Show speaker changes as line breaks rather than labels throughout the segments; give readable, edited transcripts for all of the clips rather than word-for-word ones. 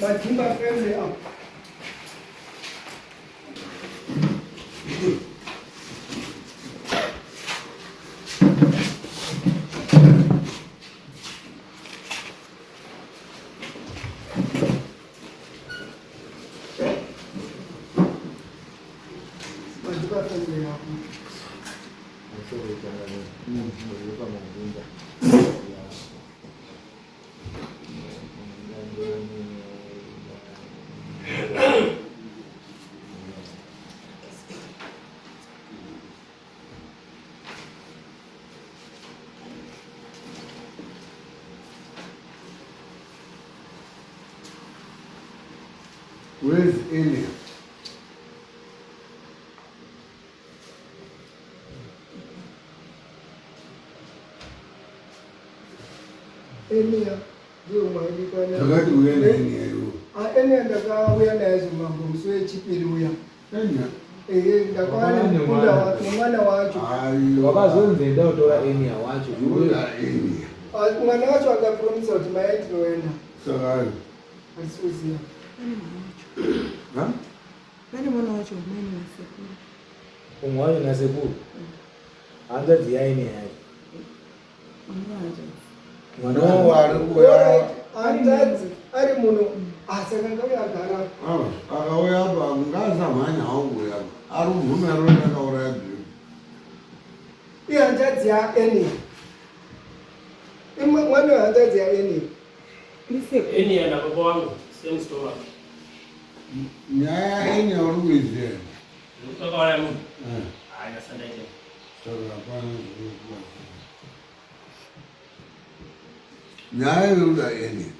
Madhimba family apo. Madhimba family apo.
Where's Elia?
Enia ndiye umwe aidikana.
Ndakati uya naEnia iwe.
Ah, Enia ndakauya naye zumambo musi wechipiri uya.
Enia?
Ehe, ndakauya nemukunda wake nemwana wacho.
Aiwa.
Wakazonzi enda utora Enia wacho.
Unoda Enia.
Ah, mwana wacho akapromisa kuti mai tinoenda.
Saka ari.
Handisi kuziva.
Ha?
Pane mwana wacho umweni nasekuru.
Umwe wacho nasekuru. Hanzvadzi yaini yacho.
Mwana
No, ari kuuya.
Hanzvadzi ari muno. Ah, saka ngauya agara.
Ah, akauya apa ngasamhanya hangu uya apa. Ari kubvuma roni akauraya Beauty.
Ihanzvadzi yaEnia. Imwe mwana wehanzvadzi yaEnia.
Enia nababa wangu same story.
Nyaya yaEnia uri kuiziva here?
Ndakauraya munhu.
Eh.
Hayi ndasandaita.
Saka hapana zvinokubatsira. Nyaya inoda Enia.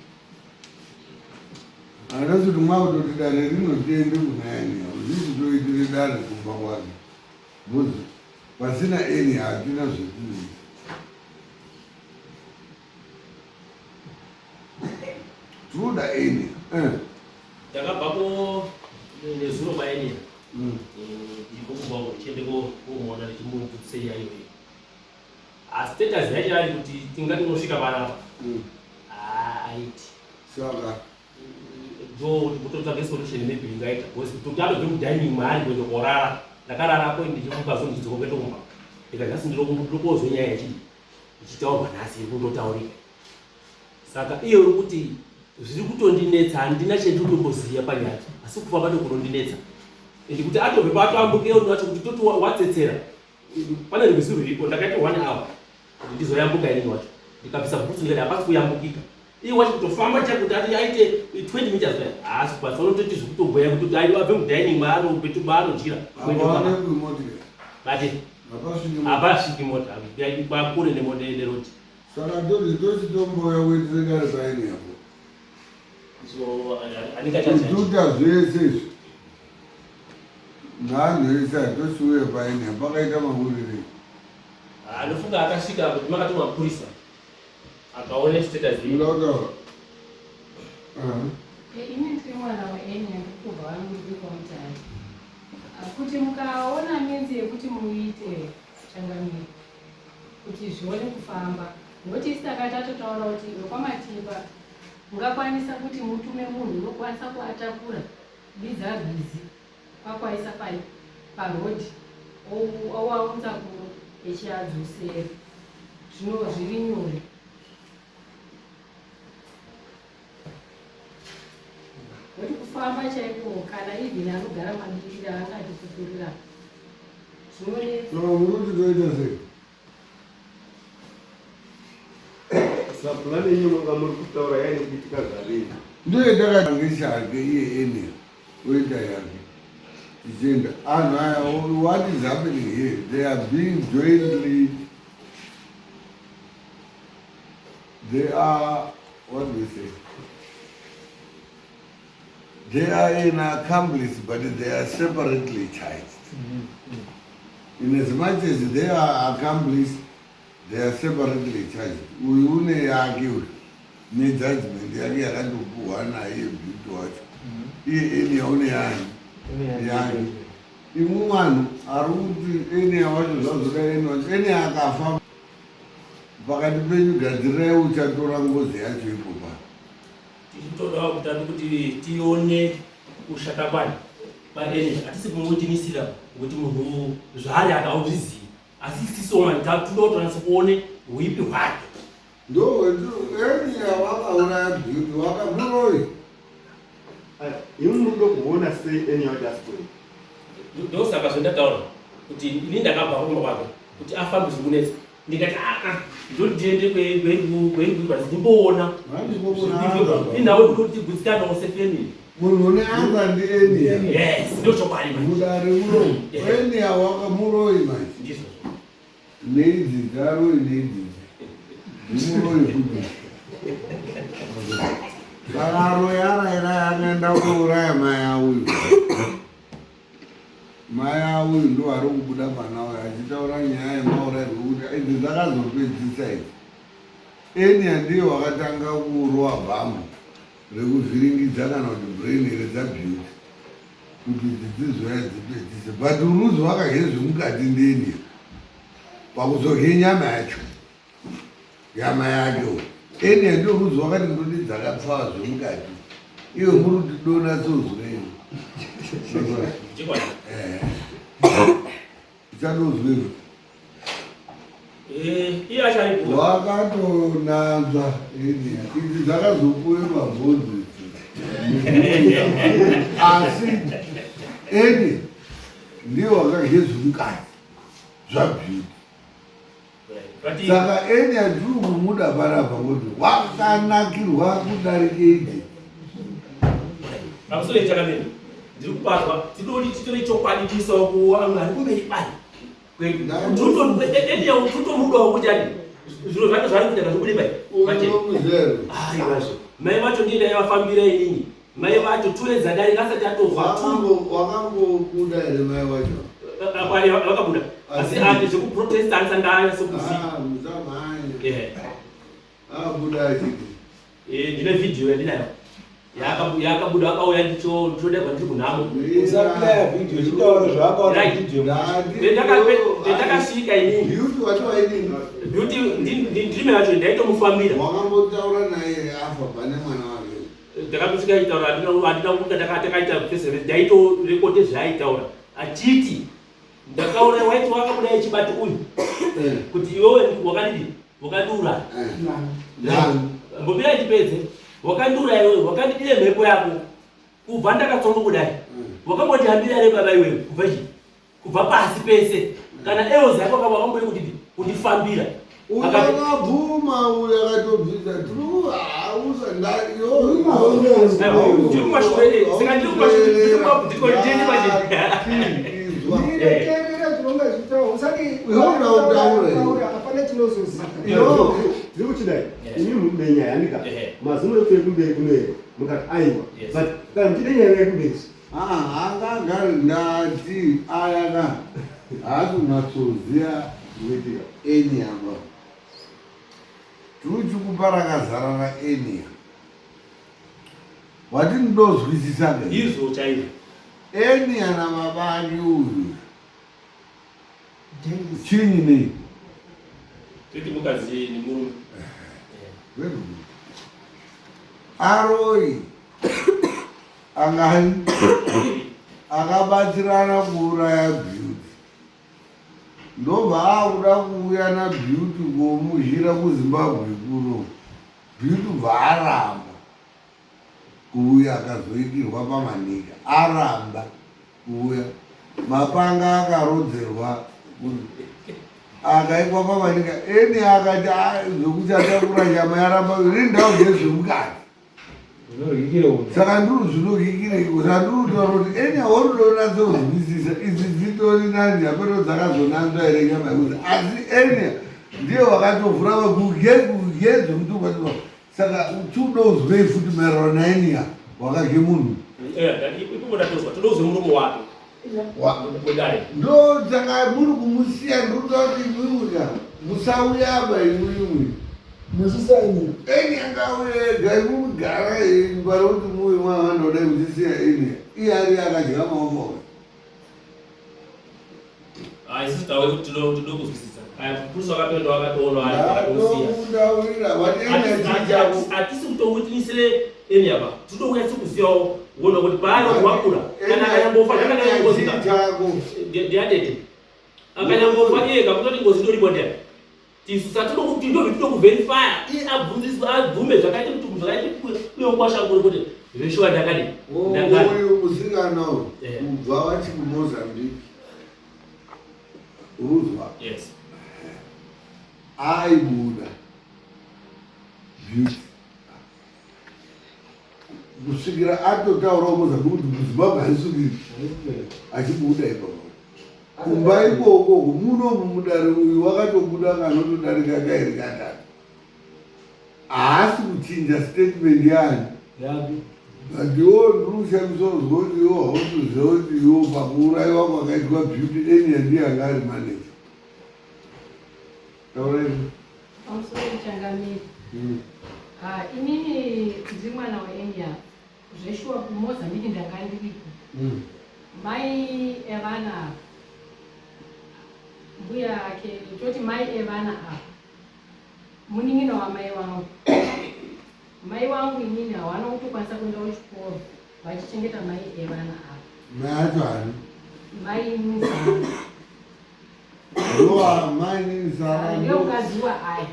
Handasi kuti mwakutoti dare rino tiende kuna Enia, uzviti toitire dare kumba kwake. Because pasina Enia hatina zvetinoita. Tinoda Enia. Eh.
Ndakabva ko nezuro kwaEnia. Ndiko kumba ndichiende komuona ndichimubvunzisa nyaya iyoyo. Ah, status yacho ari kuti tingati unosvika panapa. Aiti.
Saka
ndo kuti kutotsvage solution maybe ingaita because kuti atobve mudining maari kuenda korara. Ndakararapo ndichimuka zo ndichidzoka kuenda kumba. Ndikati nhasi ndinokozwa nyaya yachii ichitaurwa nhasi iri kundotaurika. Saka iye uri kuti zviri kutondinetsa handina chendinotomboziva panyaya asi kufa pacho kunondinetsa. And kuti atobve paatoambuke wacho kuti toti watsetsera pane rwizi rwuripo ndakaita one hour kuti ndizoyambuka inini wacho ndikabvisa bhutsu ndikati hapasi kuyambukika iye wacho kutofamba chai kuti ati aite 20 meters kudai haasi kukwanisa unototi zvekutogweya kuti abve mudining maanodyira bati hapasviki mota kwakure nerodi.
Saka toti tochitomboya kuitire dare paini apo. Kututa zvese izvi. Naanhu ese atochiuya paini apo pakaita makurirei.
Anofunga akasvika kuti makati mapurisa akaona status iyi.
Muda kutaura.
Ini ndiri mwana waEnia ndiri kubva vangu kwamutare. Kuti mukaona minzi yekuti muite changamire kuti zvione kufamba nokuti isi takati tatotaura kuti vekwaMatimba mungakwanisa kuti mutume munhu unokwanisa kuatakura bidza rwizi kwakwaisa paroad owaunza kuno echiadzosera zvino zviri nyore. Nokuti kufamba chaiko kana even anogara mabikira angatipupurira zvinonetsa.
Saka muri kuti toita sei?
Sapulani yenyu manga muri kutaura yaine kuitika zvarini.
Ndiye ndakatangisha iye ene oita yake. Tichienda anhu aya what is happening here? They are being jointly they are what do we say? They are an accomplice, but they are separately charged. In as much as they are accomplice, they are separately charged. Uyu une yake uyu nejudgment yake yakandopuhwa naye Beauty wacho. Iye Enia une yani yake. Imwe vanhu ari kuti Enia wacho zvazoda Enia wacho. Enia akafa pakati penyu gadzirirai uchatora ngozi yacho ipo pa.
Tiri kutoda Tari kuti tione kushata kwani kwaEnia. Hatisi kumuwitinisira kuti munhu zvaari akauzvizivi, asi sisoma toda kuti anyatso kuone uipi hwake.
Enia wakauraya Beauty, wakamuroi.
Imwe muri kuda kuona sei Enia diaspora?
Ndosaka zvandataura kuti ini ndakabva kumba kwake kuti afambe zvikunetsa, ndikati aa, ndoti ndiende kweikuikwa ndimboona inhawo kuti tigutsikanawo sefamily.
Munhu une anga ndiEnia.
Yes, ndo chokwadi manje.
Mudare muno Enia wakamuroi manje.
Ndizvo.
Neidzi dzaroi, neidzi ndimuroi futi. Saka aroi araira akaenda kuuraya mai auyu. Mai auyu ndo ari kubuda pana uyu achitaura nyaya yemaurairwo, kuti idzi dzakazopedzisa idzi. Enia ndiye wakatanga kurowa bhambu rekuvhiringidza kana kuti brain redzaBeauty kuti dzidzizoya dzipedzise, but uruzi wakadye zvemukati ndiEnia pakuzodye nyama yacho, nyama yacho. Enia ndio ruzi wakati ndodi dzakapfava zvemukati, iwe muri kuti donatsozwei?
Chokwadi.
Uchadozwei?
Iye acharipo.
Wakatonanzva Enia, idzi dzakazopuwe mabhonzo idzi, asi Eni ndiye wakadye zvemukati zvaBeauty.
But
Saka Enia ndiri kumuda panapa kuti wakanakirwa kudarika idzi.
Pamusoro chakamira ndiri kupazwa, tinoti titore chokwadi tiisawo kuvanhu ari kumberi kwani Enia, totomudawo kuti adi zviro zvake zvaari kuita ngazvibude pai pachena.
Unomuzero.
Aiwazvo, mai vacho ndiye ndaivafambira inini, mai vacho tuedza dare kasati atofa.
Wakambobuda here mai wacho?
Vakabuda, asi ati zvekuprotesta andisanga sokuziva.
Ah, musamhanya. Abuda achiti?
Ndine vhidhiyo yandinayo yakabuda, akauya ndichodegwa ndiri kunhamo.
Usaplaya vhidhiyo, chitaura zvaakaona vhidhiyo.
Ndakasvika inini.
Beauty wacho waidini?
Beauty ndimi yacho ndaitomufambira.
Wakambotaura naye afa pane mwana wake?
Ndakambosvika aitaura, handina kuka takaita face, ndaitorekote zvaaitaura achiti ndakaura waiti wakabuda echibati uyu kuti iwewe wakadidi, wakandiuraya.
Nani?
Mbobira ndipedze. Wakandiuraya iwewe, wakandidire mhepo yako kubva ndakatsonga kudai. Wakambondihambira here baba iwewe kubva chi kubva pasi pese kana eozi yako wakamboi kudidi kundifambira?
Uyu akabvuma, uyu akatobvisa tru hausa.
Ndiri kumashure, saka ndiri kumashure, ndiri kumashure.
Ndinoteerera zvinonga zvichitaura, usati
Iwe utaure.
taura, hapana chinozozika.
Tiri kuchidai, imi mune nyaya yanika mazino ekuye kumberi kunoera mukati aiwa. But kana muchide nyaya yekumberi,
Haangagari, ndati aya ka haasi kunyatsoziva
zvinoitika.
Enia ba tiri rakazara raEnia watindozwisisa ke.
Ndizvo chaizvo.
Enia nababa ake uyu chinyi nei?
Toti mukadzi nemurume.
Very good. Aroi angani akabatsirana kuuraya Beauty, ndobva akuda kuuya naBeauty komuzhira kuZimbabwe kuno. Beauty bva aramba kuuya, akazoikirwa pamanika, aramba kuuya, mapanga akarodzerwa akaikwa pamanika. Eni akati, "Ah, zvokuti atakura nyama yaramba, ini ndau ndezvemukati."
Zvinoryikire uno.
Saka ndiri zvinokikireko, saka ndiri kutaura kuti eni haurudonatsorwisisa idzi dzitori nani, hapeno dzakazonanzwa here nyama yekuti, asi eni ndiye wakatovhura kudye kudye zvekuti. Saka tiudozwei futi maererano naEnia wakadye munhu?
Ipopo ndatozwa todozwe muromo wake wedare.
Ndo saka muri kumusiya, ndiri kuda kuti imwimwi ka musauya aba imwimwi.
Musisaini.
Eni angauye ega, imwimwi gara pari kuti muwe mwavandoda muchisiya eni, iye ari akadya maoko.
Isusu tawe kuti tinoda kuzwisisa aya prusa akatoenda akatoona akatosiya.
Ndatokundaurira wati eni achichako.
Hatisi kutowitnisire. Eni apa tinoda kuzivawo kuona kuti paari kuti wakura kana akanyambofa zvakadai ngozi ka
Chako.
Ndiatete akanyambofa iye kakutoti ngozi indoripwa ndiani? Tisu satinokuti kuverifya iye abvunziswe, abvume zvakaita kuti zvakaita uye kwashanguri kuti zveshuwa ndakadi ndakadi.
Uyu musikana uyu, kubva vati kuMozambique, uruzwa?
Yes.
Aibuda Beauty kusvikira atotaurawo Mozambique kuti kuZimbabwe haisvikiri, achibuda ipapo kumba ikoko muno mumudare. Uyu wakatobuda kanotodarika kairi katatu, haasi kuchinja statement yani.
Yapi?
But iwo ndiri kushamisa kuzwa kuti iwo hautoziva kuti iwo pakuurayiwa kwakaitwa Beauty, Enia ndiye anga ari manager. Taura izvo.
Pamusoro, changamire. Ah, inini ndiri mwana waEnia zveshuwa. KuMozambique ndanga ndiriko. Mai evana ava, mbuya ake, toti mai evana ava munin'ina wamai vangu. Mai vangu inini hawana kutokwanisa kuenda kuchikoro vachichengeta mai evana ava.
Mai acho ani?
Mai Musara.
Ndowa mai nini Sara?
Ndiyo mukadzi waaya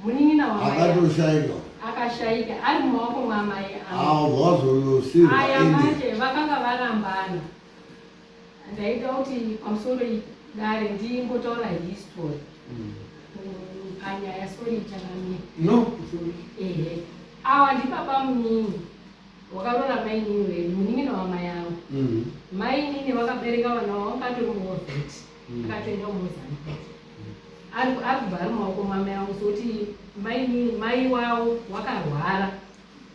munin'ina wamai.
Akatoshaika?
Akashaika ari mumaoko mwamai avo.
Avo vazosirwa?
Aya.
Enia.
Manje vakanga varambana. Ndaida kuti pamusoro dare ndimbotaura history panyaya. Sorry, changamire.
No.
Ehe, awa ndibaba munini wakarora mainini vedu, munin'ina wamai avo. Mainini vakabereka vana vavo, vakatori muovheti, akatoenda kuMozambique, ari kubva ari mumaoko mamai angu. Sokuti mainini, mai wavo wakarwara.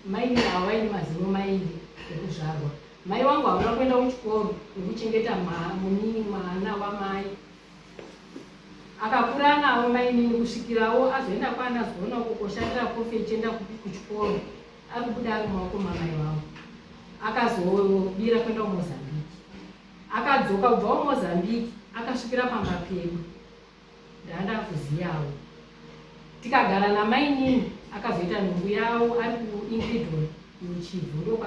Mainini ava vaine mazino mairi ekuzvarwa. Mai vangu havana kuenda kuchikoro nekuchengeta munini, mwana wamai. Akakura navo mainini kusvikirawo azoenda kwaana zona uko koshandira kofi, echienda kuchikoro, ari kubuda ari mumaoko mamai vangu. Akazobira kuenda kuMozambique, akadzoka kubva kuMozambique, akasvikira pamba pedu. Ndaanda kuziyawo, tikagara namainini. Akazoita nhumbu yavo ari kuIngridon muChivhu, ndo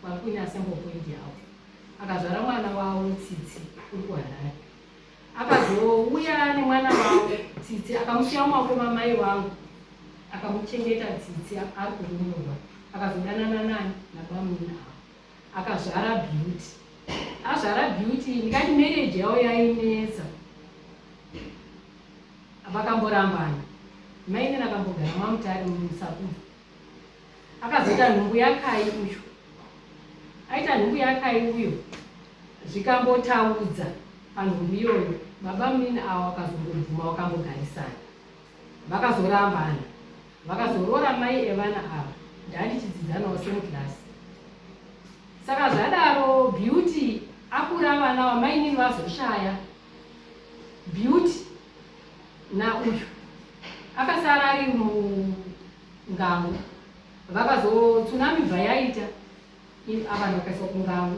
kwakuine assembly point yavo. Akazvara mwana wavo Tsitsi uri kuHarare. Akazouya nemwana wavo Tsitsi, akamusiya mumaoko mamai vangu, akamuchengeta Tsitsi ari kurumurwa. Akazodanana nani? Nabamunini avo. Akazvara Beauty. Azvara Beauty, ndikati marriage yavo yainetsa, vakamborambana. Mainini akambogara maMutare muSakubva. Akazoita nhumbu yaKai uyu. Aita nhumbu yaKai uyo, zvikambotaudza panhumbu iyoyo. Baba munini avo vakazongobvuma, vakambogarisana, vakazorambana, vakazoroora mai evana ava. Ndandichidzidzanawo same class. Saka zvadaro, Beauty akura, vana vamainini vazoshaya. Beauty nauyu akasara ari mungango. Vakazotsunami bva yaita, vanhu vakaiswa kungango.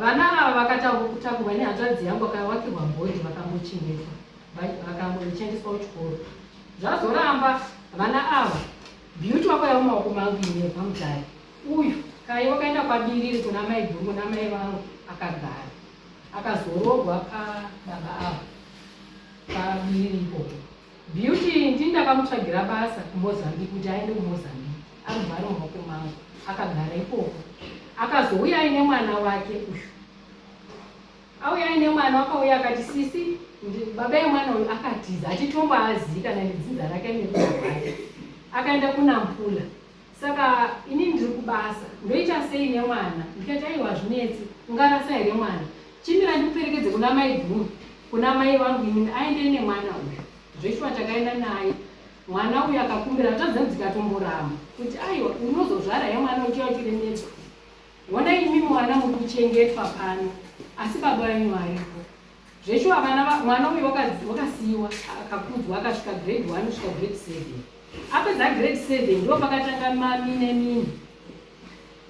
Vana ava vakatakurwa nehanzvadzi yangu, vakavakirwa bhodhi, vakambochengetwa, vakambochendeswa kuchikoro. Zvazoramba, vana ava, Beauty wakauya mumaoko mangu inini paMutare. Uyu Kai wakaenda kwaBiriri kuna mai guru, kuna mai vangu, akagara. Akazororwa pababa ava paBiriri ikoko. Beauty ndini ndakamutsvagira basa kuMozambique kuti aende kuMozambique, aribva ari mumaoko mangu, akagara ikoko. Akazouya aine mwana wake uyu. Auya aine mwana, wakauya akati, "Sisi, baba emwana uyu akatiza, achitomboazii kana nedzinza rake nerudo rwake, akaenda kuNampula. Saka inini ndiri kubasa, ndoita sei nemwana?" Ndikati, "Aiwa, zvinetsi, ungarasa here mwana? Chimira ndikuperekedze kuna mai guru, kuna mai vangu inini, aende nemwana uyu." Zveshuwa takaenda naye. Mwana uyu akakumbira, tadza dzikatomboramba kuti, "Aiwa, unozozvara yemwana uchiya uchiremedzwa. Ona imi mwana muri kuchengetwa pano, asi baba venyu varipo." Zveshuwa vana mwana uyu wakasiyiwa, akakudzwa, akasvika grade 1 kusvika grade 7. Apedza grade 7, ndo pakatanga mamine mine.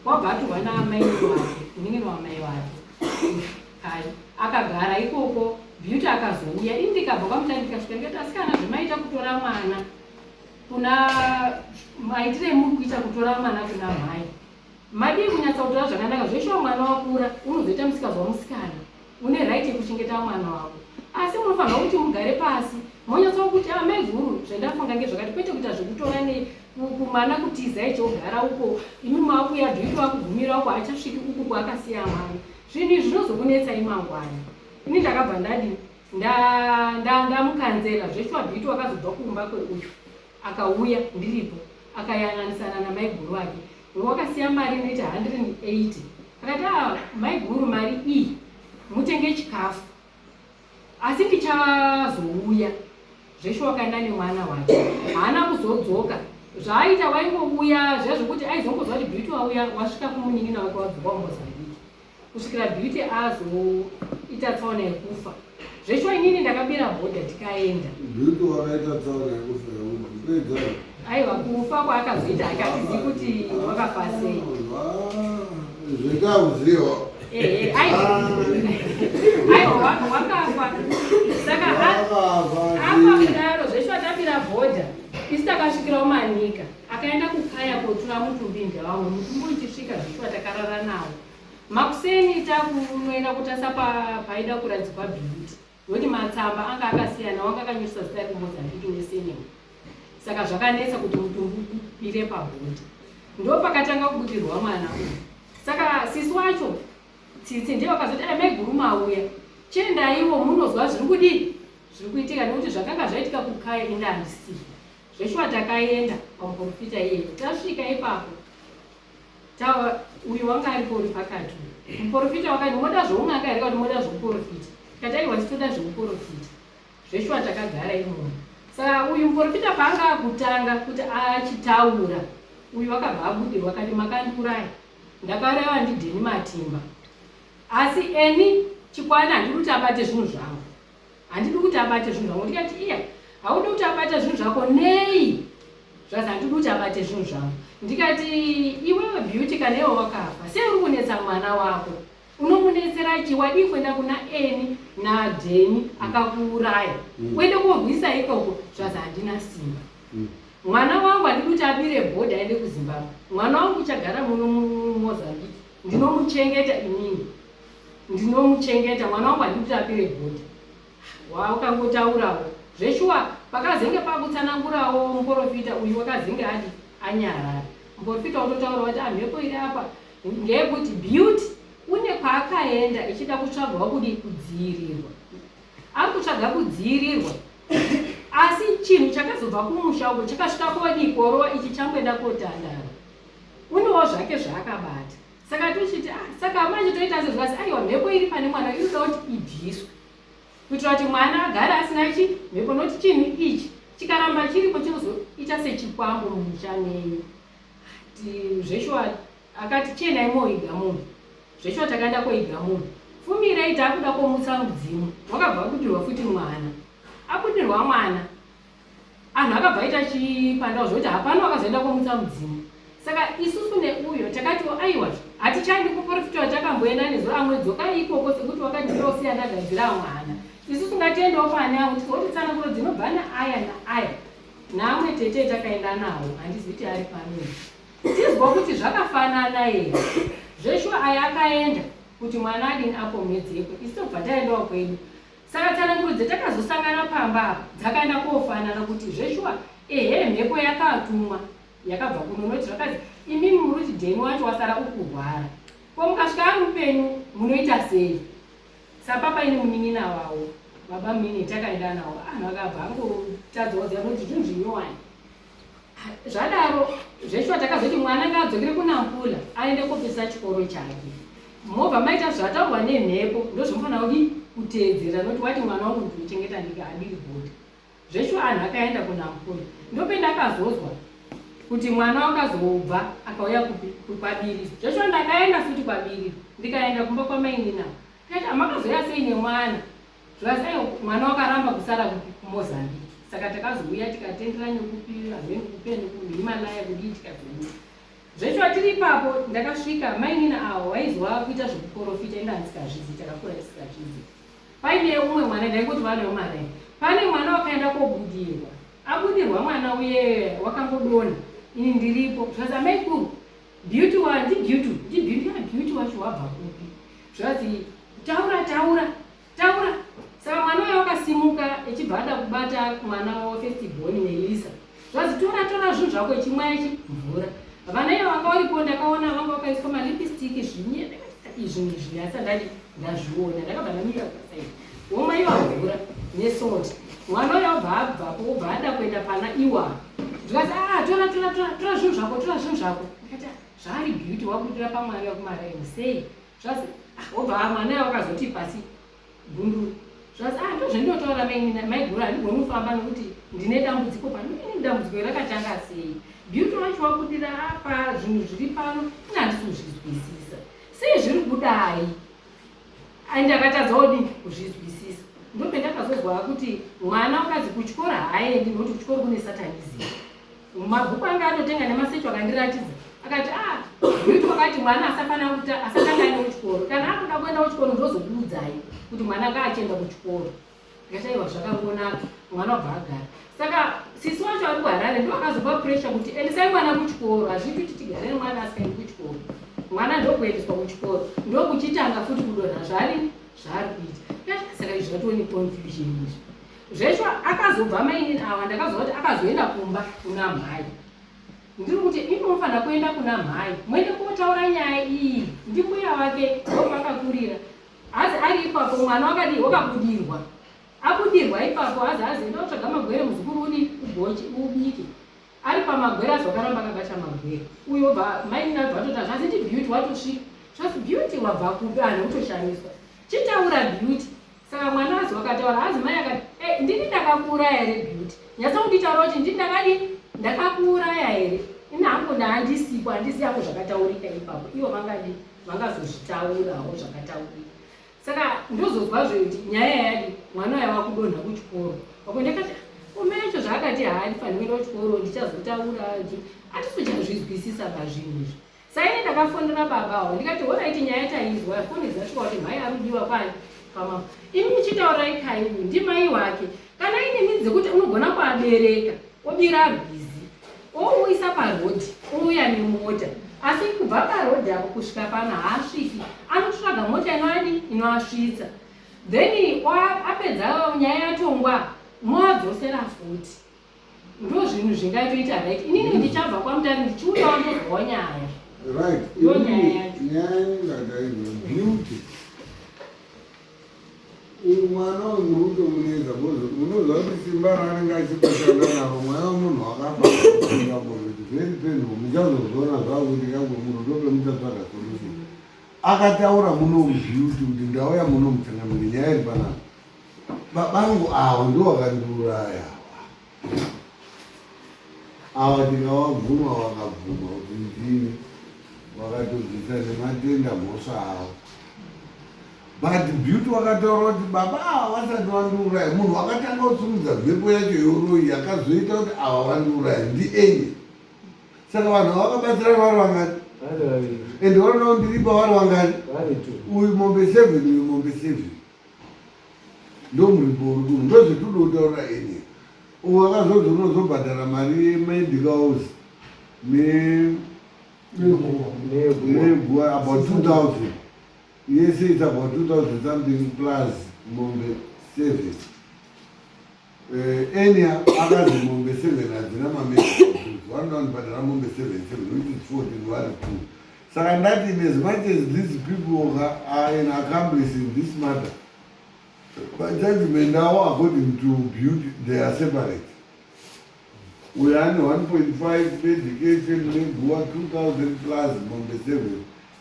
Wabva atorwa naamai wake, munin'ina wamai wake Kai, akagara ikoko. Beauty akazouya, ini ndikabva kwaMutare, ndikasvika ndikati, "Asikana, zvemaita kutora mwana Kuna maitire emuri kuita kutora mwana kuna mhai, madii kunyatsa kutora zvakanaka. Zveshuwa mwana wakura, unozoita musikazwa musikana, une right yekuchengeta mwana wako, asi munofanirwa kuti mugare pasi monyatsa kuti amai guru, zvendafunga ngezvakati, kwete kuita zvekutora mwana kutiza ichogara uko, imi makuya Beauty wakugumira uko, achasviki uku kwaakasiya mwana. Zvinhu izvi zvinozokunetsai mangwana. Ini ndakabva ndadi ndamukanzela. Zveshuwa Beauty wakazobva kumba kweuyu, akauya ndiripo, akayananisana namaiguru ake, wakasiya mari inoita 180. Akati, "A maiguru, mari iyi mutenge chikafu, asi ndichazouya." Zveshuwa wakaenda nemwana wake, haana kuzodzoka. Zvaaita waingouya zviya zvokuti aizongozwa kuti Beauty wauya, wasvika kumunin'ina wake, wabva kwaMozambique, kusvikira Beauty azoita tsaona yekufa. Zveshuwa inini ndakabira bhodha, tikaenda.
Beauty wakaita tsaona yekufa yekuti pedza?
Aiwa, kufa kwaakazoita hake hatizivi kuti wakafa sei.
Zvetakuziva.
Ehe, aiwa, wakafa. Saka afa kudaro, zveshuwa tabira bhodha isi, takasvikirawo Manika, akaenda kukaya kotura mutumbi ndewamwe mutumbi uchisvika. Zveshuwa takarara nawo. Makuseni takunoenda kutasa paida kuradzikwa Beauty, nokuti matsamba anga akasiyana, wanga akanyoresa zita rekuMozambique nesenema, saka zvakanetsa kuti mutumbi upire pabhodha. Ndo pakatanga kubudirwa mwana uyu. Saka sisi wacho Tsitsi ndiye vakazoti, "Ai maiguru, mauya, chiendaiwo munozwa zviri kudii, zviri kuitika, nekuti zvakanga zvaitika kukaya inda handisii." Zveshuwa takaenda pamuprofita iyeye. Tasvika ipapo, uyu wanga aripo uri pakati uyu. Muprofita wakati, "Moda zvoun'anga here kana kuti moda zvokuprofita?" Tikati, "Aiwa, titoda zvekuprofita." Zveshuwa takagara imomo. Saka uyu muprofita paanga akutanga kuti achitaura, uyu wakabva abudirwa, akati, "Makandiuraya, ndakaurayiwa ndiDheni Matimba, asi eni chikwana handidi kuti abate zvinhu zvangu, handidi kuti abate zvinhu zvangu." Ndikati, "Iya, haudi kuti abate zvinhu zvako nei?" Zvazi, "Handidi kuti abate zvinhu zvangu." Ndikati, "Iwewe Beauty, kana iwe wakafa, sei uri kunetsa mwana wako? Unomunetsera chi? Wadii kuenda kuna eni naDheni akakuuraya, uende korwisa ikoko?" Zvazi, "Handina simba. Mwana wangu handidi kuti abire bhodha aende kuZimbabwe. Mwana wangu uchagara muno muMozambique, ndinomuchengeta inini, ndinomuchengeta mwana wangu, handidi kuti abire bhodha." Wakangotaurawo zveshuwa, pakazenge pakutsanangurawo muprofita uyu, wakazenge adi anyarara. Muprofita utotaura kuti amhepo iri apa ngeyekuti Beauty une kwaakaenda ichida kutsvagwa kudi kudziirirwa, ari kutsvaga kudziirirwa, asi chinhu chakazobva kumusha uko chakasvika kodii korowa ichi changoenda kotandara, unewo zvake zvaakabata. Saka tochiti, "Ah, saka manje toita sezvasi." Aiwa, mhepo iri pane mwana inoda kuti ibviswe kuitira kuti mwana agare asina chi mhepo, nokuti chinhu ichi chikaramba chiripo chinozoita sechikwambo mumusha menyu. Zveshuwa akati, "Chiendai moiga munhu." Zveshuwa takaenda koiga munhu. Fumirei taakuda komutsa mudzimu, wakabva abudirwa futi mwana. Abudirwa mwana, anhu akabva aita chipandao zvokuti hapana wakazoenda komutsa mudzimu. Saka isusu neuyo takatiwo, "Aiwa, hatichaendi kuprofita watakamboenda nezuro, amwe dzokai ikoko, sekuti wakandisiya ndagadzira mwana. Isusu ngatiendewo pane amwe tizoti tsananguro dzinobva naaya naaya naamwe tete takaenda nawo, handizivi kuti ari pano, tizwa kuti zvakafanana here." Zveshuwa aya akaenda kuti mwana adini apomedzekwe, isu tobva taendawo kwedu. Saka tsananguro dzetakazosangana pamba apa dzakaenda kofanana kuti zveshuwa ehe mhepo yakatumwa yakabva kuno, noti zvakazi, "Imimi muri kuti Dheni wacho wasara uri kurwara, ko mukasvika ari mupenyu munoita sei?" Sapapa ine munin'ina wavo baba mini takaenda nawo, anhu akabva angotadzawo ziva noti zvinhu zvinyowani. Zvadaro zveshuwa takazoti mwana ngaadzokere kuNampula aende kopesa chikoro chake. Mobva maita zvataurwa nemhepo, ndozvinofanira kudi kuteedzera, noti wati, "Mwana wangu ndinochengeta ndika, adiri bhodha." Zveshuwa anhu akaenda kuNampula, ndopendakazozwa kuti mwana wakazobva akauya kupi, kwaBiriro. Zveshuwa ndakaenda futi kwaBiriro, ndikaenda kumba kwamainina, tikati, "Amakazoya sei nemwana?" Zvikati, "Aiwa, mwana wakaramba kusara kupi, kuMozambique." Saka takazouya tikatendera nekupi, hameni kupi, nekuHimalaya kudii, tikazouya. Zveshuwa tiri ipapo ndakasvika mainina avo vaizwa kuita zvekuprofita, enda handisingazvizi, takakura tisingazvizi. Paine umwe mwana, ndaingoti vana vemwana, pane mwana wakaenda kobudirwa. Abudirwa mwana uye wakangodonha ini ndiripo. Zvanzi amaikuru Beauty wa ndi Beauty, ndi Beauty ya Beauty wacho wabva kupi? Zvanzi taura taura taura. Saka mwana uya wakasimuka echibva ada kubata mwana wa first born Melissa. Zvanzi tora tora zvinhu zvako echimwa ichi mvura. Vana ivo vanga varipo ndakaona vanga vakaiswa malipstick zvinye izvi izvi asi ndati ndazviona ndakabva ndamira pasaidi. Womwa iwa mvura nesalt. Mwana uya obva abvapo obva ada kuenda pana iwa. Ndikati ah tora tora tora tora zvinhu zvako tora zvinhu zvako. Ndikati ah, zvaari Beauty wabudira pamwana wekumaraini sei? Zvazi ah obva mwana uya wakazoti pasi gunduru. Zvazi ah ndozvendinotaura maiguru handigoni kufamba nokuti ndine dambudziko pano. Ini dambudziko rakatanga sei? Beauty wacho wabudira apa zvinhu zviri pano ini handisi kuzvizwisisa. Sei zviri kudai? And akatadza odini kuzvizwisisa. Ndopendakazozwa kuti mwana wakazi kuchikoro haaendi nokuti kuchikoro kune satanism. Mabhuku anga atotenga nemasecho akandiratidza akati ah Beauty wakati mwana asafanira kuti asatanga aende kuchikoro kana akuda kuenda kuchikoro ndozokuudzai kuti mwana anga achienda kuchikoro. Ndikati aiwa zvakangonaka mwana wabva agara. Saka sisi wacho ari kuHarare ndo akazopa pressure kuti endesai mwana kuchikoro hazviiti kuti tigare nemwana asikaendi kuchikoro. Mwana ndokuendeswa kuchikoro ndokuchitanga futi kudonha zvaari zvaari kuita. Ndikati saka izvi zvatoo neconfusion izvi. Zvesho akazobva mainini awa ndakazoona kuti akazoenda kumba kuna mhai. Ndiri kuti imi munofanira kuenda kuna mhai muende kotaura nyaya iyi ndimbuya wake ndopakakurira. Hazi ari ipapo mwana wakadii wakabudirwa. Abudirwa ipapo hazi hazi enda utsvaga magwere muzukuru udi ugoche ubike. Ari pamagwere azi wakaramba akabata magwere. Uyo obva mainini abva atoti zvazi ndi Beauty watosvika. Zvazi Beauty wabva kupi anhu kutoshamiswa. Chitaura Beauty. Saka mwana azi wakataura hazi mai akati eh, ndini ndakakuuraya here Beauty. Nyatsa kunditaura kuti ndini ndakadii ndakakuuraya here. Ini hangu ndaandisipo handisi yangu zvakataurika ipapo. Ivo vangadi vangazozvitaurawo zvakataurika. Saka ndozozwa zve kuti nyaya yadi mwana uya wakudonha kuchikoro. Wako ndakati umai acho zvaakati haandifaniri kuenda kuchikoro ndichazotaura atisochazvizwisisa pazvinhu izvi. Saini ndakafonera baba avo ndikati horaiti nyaya taizwa foni dzasvika kuti mhai arudiwa kwani pamama imi muchitaurai kai uyu ndimai wake kana ine midzi dzekuti unogona kuabereka obira rwizi ouisa parodhi ouya nemota asi kubva parodhi apo kusvika pano haasviki anotsvaga mota inoadi inoasvitsa then apedza nyaya yatongwa moadzosera futi ndozvinhu zvingaitoita right inini ndichabva kwamutare ndichiuyawo ndozwawo nyaya
right nyaya ingadaizvo beauty Uyu mwana uyu muri kutomunetsa because unoziva kuti simba raanenge achitoshanda naro mwana wemunhu wakafa kuti very painful muchazozviona zvakuitika kwemuri ndopemuchatsvaga solution akataura muno mubeauty kuti ndauya muno muchangamire nyaya iri panapa babangu ava ndo vakandiuraya ava tikavabvuma vakabvuma kuti ndini vakatobvisa nematenda mhosva avo but Beauty wakataura kuti baba ava vasati vandiuraya munhu wakatanga kusimudza mhepo yacho yoroyi yakazoita kuti ava vandiuraya ndienye saka vanhu vakabatsirana vari vangani and vanoda kundiripa vari vangani uyu mombe seven uyu mombe seven ndomuripo uri kuno ndozvetinoda kutaurira enye uyu akazonzi unozobhadhara mari yemedicals neguva about 2000 yese it's about 2000 something plus mombe seven Enia akazi mombe seven hadzina mamedicals vanoda kundibhadhara mombe seven seven which is 14 vari two saka ndati in as much as these people are an accomplice in this matter pajudgment avo according to Beauty they are separate uyo ane 1.5 medication neguva 2000 plus mombe 7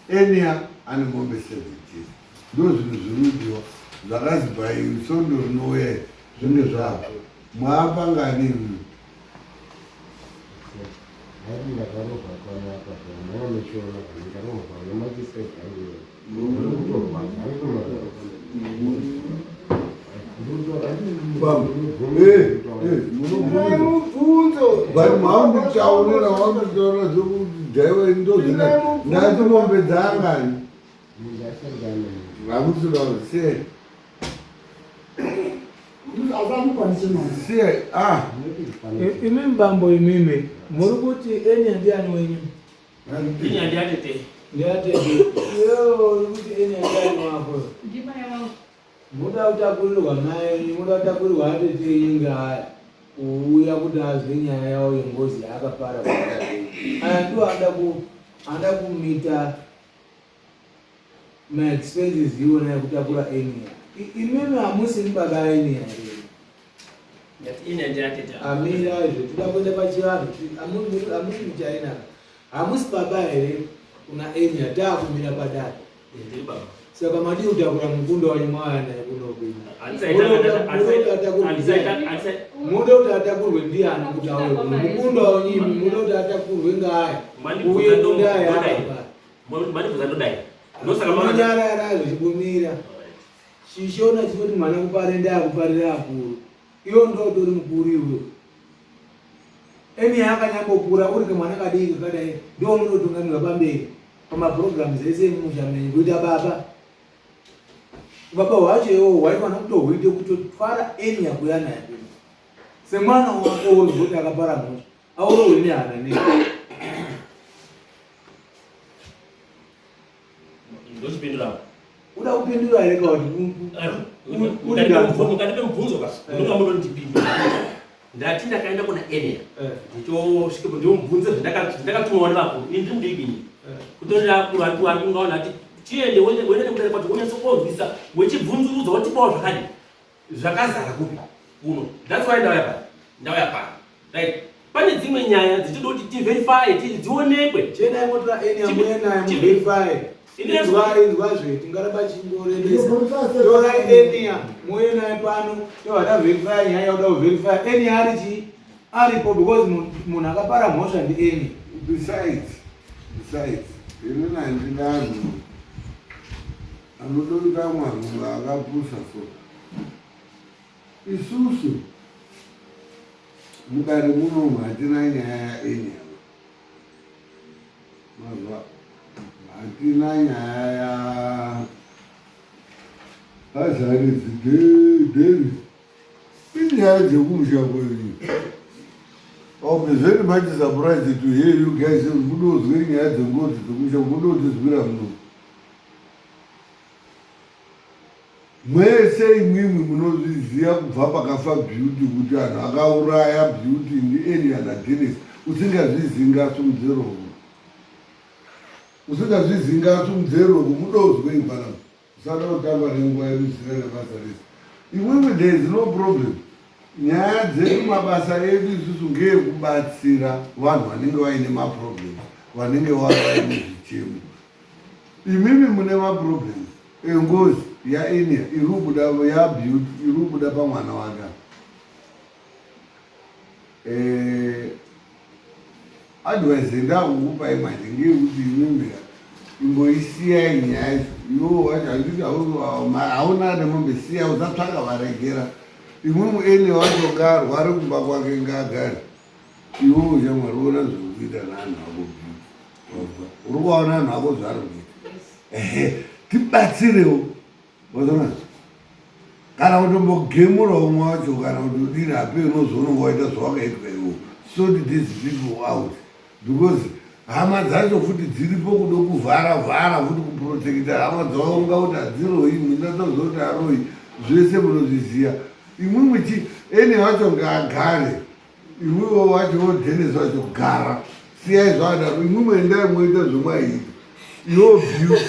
enia ane mombe 7 chete ndo zvinhu zviri kudiwa zvakazi by sondo rinouya zvinge zvavo mwaapangani imi
Hayi ndakarohwa panapa mwana nechiona ndikarohwa nemachisaidi angu
but maunditaurira waunditaurira zvekudhaiwa ndozvina ndati mombe dzaangani vamusira sei. Ah.
Imimi bambo imimi muri kuti enya ndiani wenyu?
Enya ndiatete.
Ndiatete. Iwewe uri kuti enya ndiani wako?
Ndimai wangu.
Muda kutakurirwa mai, muda kutakurirwa atete yenyu ngaaya. Kuuya kuti azwe nyaya yawo yengozi yaakapara. Aya ndiwo anoda ku anoda kumita maexpenses iwona ekutakura enia. Imimi hamusi baba enia here? Amira izvo tinoda kuenda pachivanhu hamusi muchina hamusi baba here kuna enia taakumira padare saka madii kutakura mukunda wenyu mwauya naye kuno muda kuti atakurwe ndiani kuti auye kuno mukunda wenyu imi muda kuti atakurwe ngaaya uye kundaya unonyarara zvichibumira chishona chinoti mwana kupare ndaakuparira akuru iwo ndotori mukuru iwe eni akanyambokura uri kamwana kadiki kakadai ndo unototungamirwa pamberi pamaprograms ese emumusha menyu kuita baba baba hwacho iwo hwaifana kutohuite kutotwara eni yakuya naye semwana wako wozoti akapara mhosva aurohwi nehana nei
ndochipindura
uda kupindura here kakuti
mukatipe mubvunzo ka ndonga munondipindura ndati ndakaenda kuna enia ndichosvikepo ndimubvunze zvandakatumwa nevakuru ini ndiri mudiki ini kutorera akuru ari ari kungaona ati tiende uende kudare kwacho unyatsokonzwisa wechibvunzurudza wotipawo zvakadi zvakazara kupi kuno that's why ndauya pano ndauya pano right pane dzimwe nyaya dzichida kuti tiverify dzionekwe
chenai motora enia muye naye muverify inzwa inzwazve tingaramba chingorembesa torai enia muye naye pano tobva taverify nyaya yauda kuverify enia ari chii aripo because munhu akapara mhosva ndi enia
besides besides inini handina anhu anodoita mwanhu akapusa so isusu mudare munomu hatina nyaya yaenia mazwa hatina nyaya ya azaridzi david inyaya dzekumusha kwenyu I'll be very much surprised to hear you guys mudozwe nyaya dzengozi dzekumusha mudodzizwira muno mwese imwimwi munozviziva kubva pakafa Beauty kuti anhu akauraya Beauty ndienia nadenis usingazvizinga asumudzeroko usingazvizinga asumudzeroko mudozwe ipana usada kutamba nenguva yedu isina nebasa rese imwimwi there is no problem nyaya dzedu mabasa edu isusu ngeekubatsira vanhu vanenge vaine maproblems vanenge vava vaine zvichemo imimi mune maproblems engozi yaenia iri kubuda yaBeauty iri kubuda pamwana wake advice ndakukupai manje ngeyekuti imimi imboisiyai nyaya iwo wacho handiti hauna nemombe siya usatsvaka varegera imwimwi ene wacho ngaarware kumba kwake ngaagare iwewo shamwari ona zvekuita naanhu ako Beauty uri kuvaona anhu ako zvaari kuita ehe tibatsirewo wazona kana kutombogemura umwe wacho kana kuti udini hape unozoononga waita zvawakaitwa iwo sort these people out because hama dzacho futi dziripo kudo kuvhara vhara futi kuprotecta hama dzawaunga kuti hadziroi munatozoti aroi zvese munozviziva imwimwi chi ene wacho ngaagare imwiwo wacho wodenis wacho gara siyai zvakadaro imwimwe endai moita zvomaiita iwo Beauty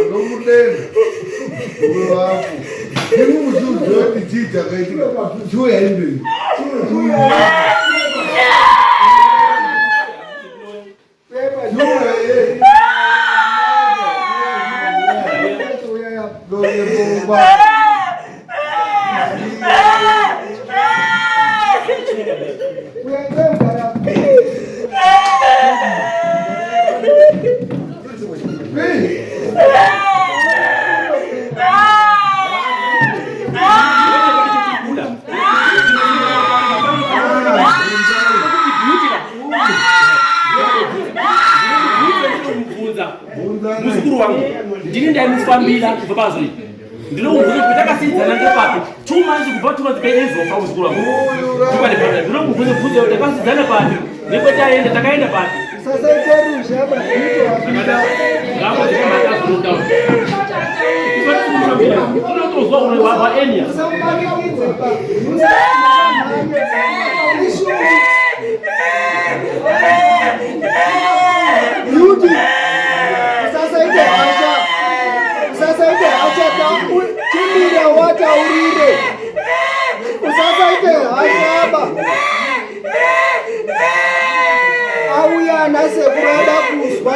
ndomudenda uwe wako imi muchiuziva kuti chii chakaitika chiuya imberi chiuya
wangu. Ndini ndaimufambira kubva pazoi. Ndinokubvunza kuti takasidzana ngepapi? 2 months, kubva 2 months peezofa muzukuru wangu. Ndinokubvunza bvunza kuti takasidzana papi? Nekwetaenda takaenda papi?
Usasaite ruzha babito.
Unotozwa uri waenia.
Usamumanikidze pa. Ishu. Beauty. Usasaite hasha. Usasaite hasha ta chimira wataurire. Usasaite hasha ba. Auya nasekuru ada kuzwa.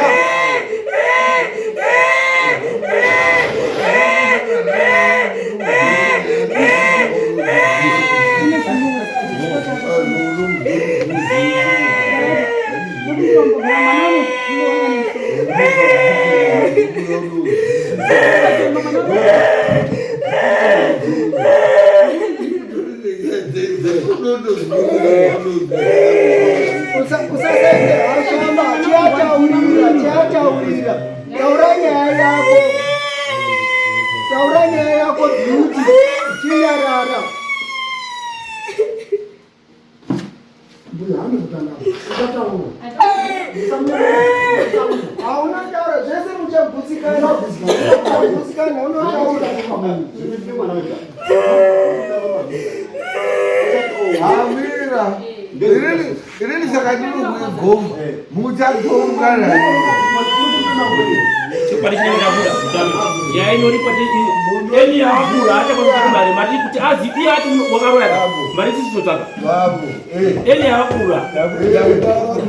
Usasaite hasha ba. Chiataurira, chiataurira. Taura nyaya yako. Taura nyaya yako, Beauty. Chinyarara.
Mbuya anokutanga. Uchataura.
Hauna taura zvese muchabvutsikana. Muchabvutsikana unotaura.
Amira, inini saka ndinokuigomba muchatongana.
Chokwadi chinenge chabuda nyaya inoripo eni yaakura achakwanisa mari mari kuti azi iye ati wakaroya mari tisitotsvaga.
Babu.
Eni yaakura.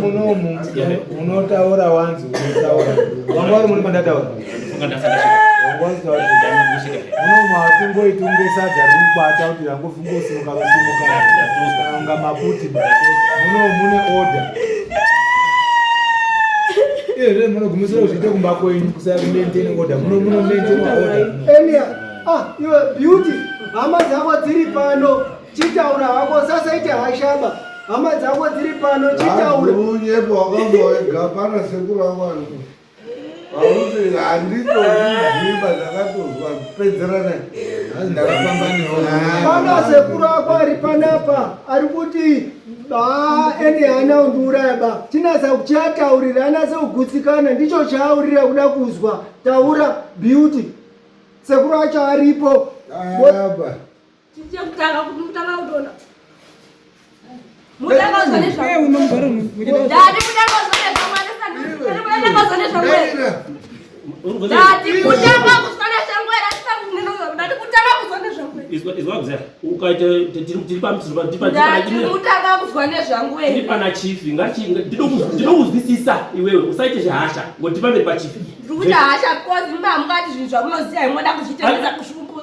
Munomu munotaura wanzi unotaura wanga uri muri pandataura. Munomu hatingoiti unge sadza riri kukwata kuti rangofungosimuka rosimuka kana unga maputi. Munomu mune order. Iyezve munogumisira kuzviita kumba kwenyu kusaya kumaintain order. Muno muno maintain order.
Elia, ah, iwe Beauty, hama dzako dziri pano, chitaura hako, sasaite hashaba. Hama dzako dziri pano, chitaura.
Unyepo wakambowega pana sekuru vangu aripo. Pakuti handitozviziva ndakatozwa pedzerana.
Ndakafamba newo.
Pana sekuru ako ari panapa, ari kuti ba ende hana undiuraya ba. Chinasa kuchataurira, anase kugutsikana, ndicho chaaurira kuda kuzwa. Taura, Beauty. Sekuru acho aripo.
Apa.
Chekutanga kuti mutanga kutoona. Mutanga kuzwa nezvangu. Ndati mutanga kuzwa nezvangu. Ndati mutanga kuzwa nezvangu. Ndati kutanga kuzwa nezvangu. Ndati kutanga kuzwa nezvangu.
Izwa kuziya ukaita tiri
Ndati mutanga kuzwa nezvangu.
Tiri pana chief ndinokuzwisisa iwewe usaite zvehasha ngoti pamberi pachief.
Ndiri kuita hasha because mimi hamungati zvinhu zvamunoziva imoda kuzvitengesa kushumbu.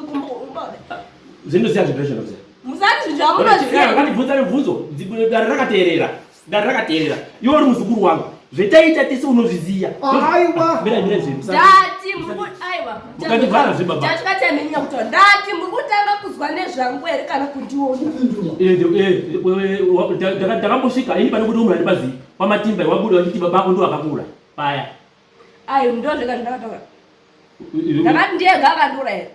Zvinoziya zvinhu zvinoziya.
Musati zvinhu zvamunoziva.
Ngandibvunza mibvunzo, dare rakateerera, dare rakateerera. Iwe uri muzukuru wangu, zvetaita tese unozviziya.
Aiwa.
Mira, mira zvinhu.
Ndati muri aiwa.
Mukandivhara zve baba.
Chachikatamenyanya kutaura. Ndati muri kutanga kuzwa nezvangu here kana kundiona?
Ndakambosvika ini pane kuti umwe handipazivi kwamatimba wabuda wachiti babako ndo akakura paya.
Ayo ndo zvega zvandakataura. Ndakati ndiyega akandura here?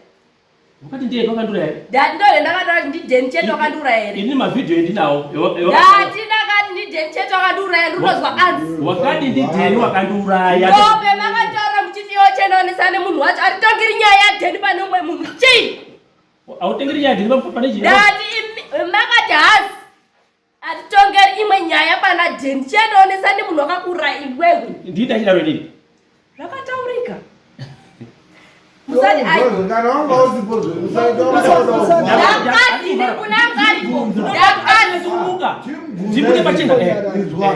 Wakati ndiyega wakandura here?
Ndati ndo ndakataura kuti ndidheni chete wakandura here?
Ini mavhidhiyo endinawo.
Ndati ndakati ndidheni chete wakandura here? Ndinozwa anzi.
Wakati ndidheni wakandiuraya.
Ndope makataura muchiti iwo chenonesa nemunhu wacho atitongeri nyaya yadheni pane umwe munhu chii?
Hautengeri nyaya yadheni pane chii?
Ndati makati hazi atitongeri imwe nyaya pana dheni chenonesa nemunhu wakakura iwewe.
Ndii ndachidaro inini.
Zvakataurika. Musati ai.
Kana wanga usipo usaita.
Ndakati kuna ngaripo. Ndakati
Sumuka. Ndibude pachena.
Izwa.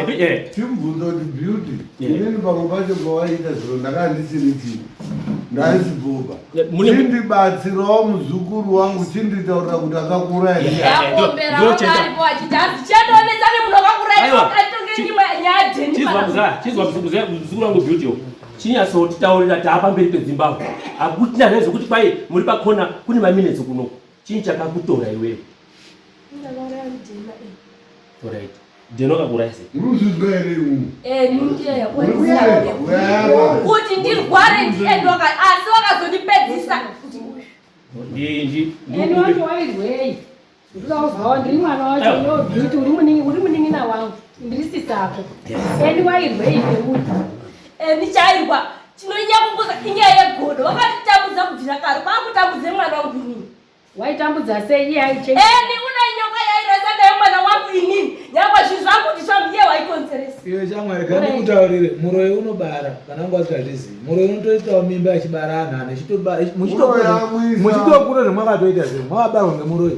Timubvunza kuti, Beauty, inini pamwe pacho pawaita zviro ndakanga ndisiri chii, ndaisibvubva. Chindibatsirawo muzukuru wangu, chinditaurira kuti akakura here.
Ndakuombera wangaripo achiti hazi chenonesa nemunhu wakakura iwe atitongeri imwe nyaya yadheni
Chizwa
pana.
muzaya, chizwa muzukuru wangu Beauty. Chinyatsotitaurira taapamberi pedzimbabwe. Hakutina zve zvekuti kwai muri pakona kune maminetsi kuno. Chii chakakutora iwewe?
Ndakauraya ndima.
Alright. Deno akakuuraya sei?
Urikuzvinzwa here iwe?
Eh, ndiye kuti ndirware ndiye ndoka asi wakazondipedzisa.
Ndi ndi
Eni wacho wairwei? Ndinoda kuzwawo ndiri mwana wacho no beauty uri muningi uri munin'ina wangu ndiri sisako. Eni wairwei neuyu?
Eni chairwa chinonyanya kunguza inyaya yegodo wakatitambudza kubvira kare kwakutambudze mwana wangu inini.
Waitambudza sei iye aichengeta?
Eni une nyoka yairasa nayo mwana wangu inini nyangwe zvinhu zvangu kuti zvangu iye waikonzeresa.
Iwe shamwari gani kutaurire muroyi unobara kana wangu asingazvizivi muroyi unotoitawo mimba achibara anhu anhu muchitokura zvemwakatoita zvinhu mwakabarwa ngemuroyi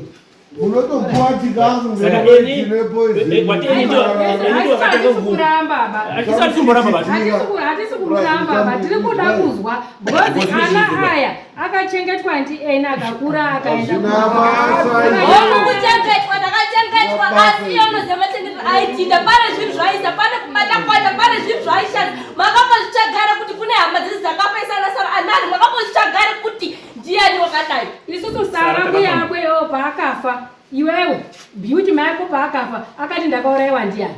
unotopuwa chikafu
hatisi kumuramba ba tiri kuda kuzwa because ana aya akachengetwa ndi ena akakura akaenda
kuchengetwa ndakachengetwa asi iye unoziva machengetero aitinda pane zvinhu zvaaisa pane kubata kwata pane zvinhu zvaaishanda makambozvitsvagara kuti kune hama dzese dzakafa isana sara anani makambozvitsvagara kuti Ndiani wakadai?
Isusu Sara mbuya yako iwewe paakafa iwewe Beauty mai yako paakafa akati ndakaurayiwa ndiani?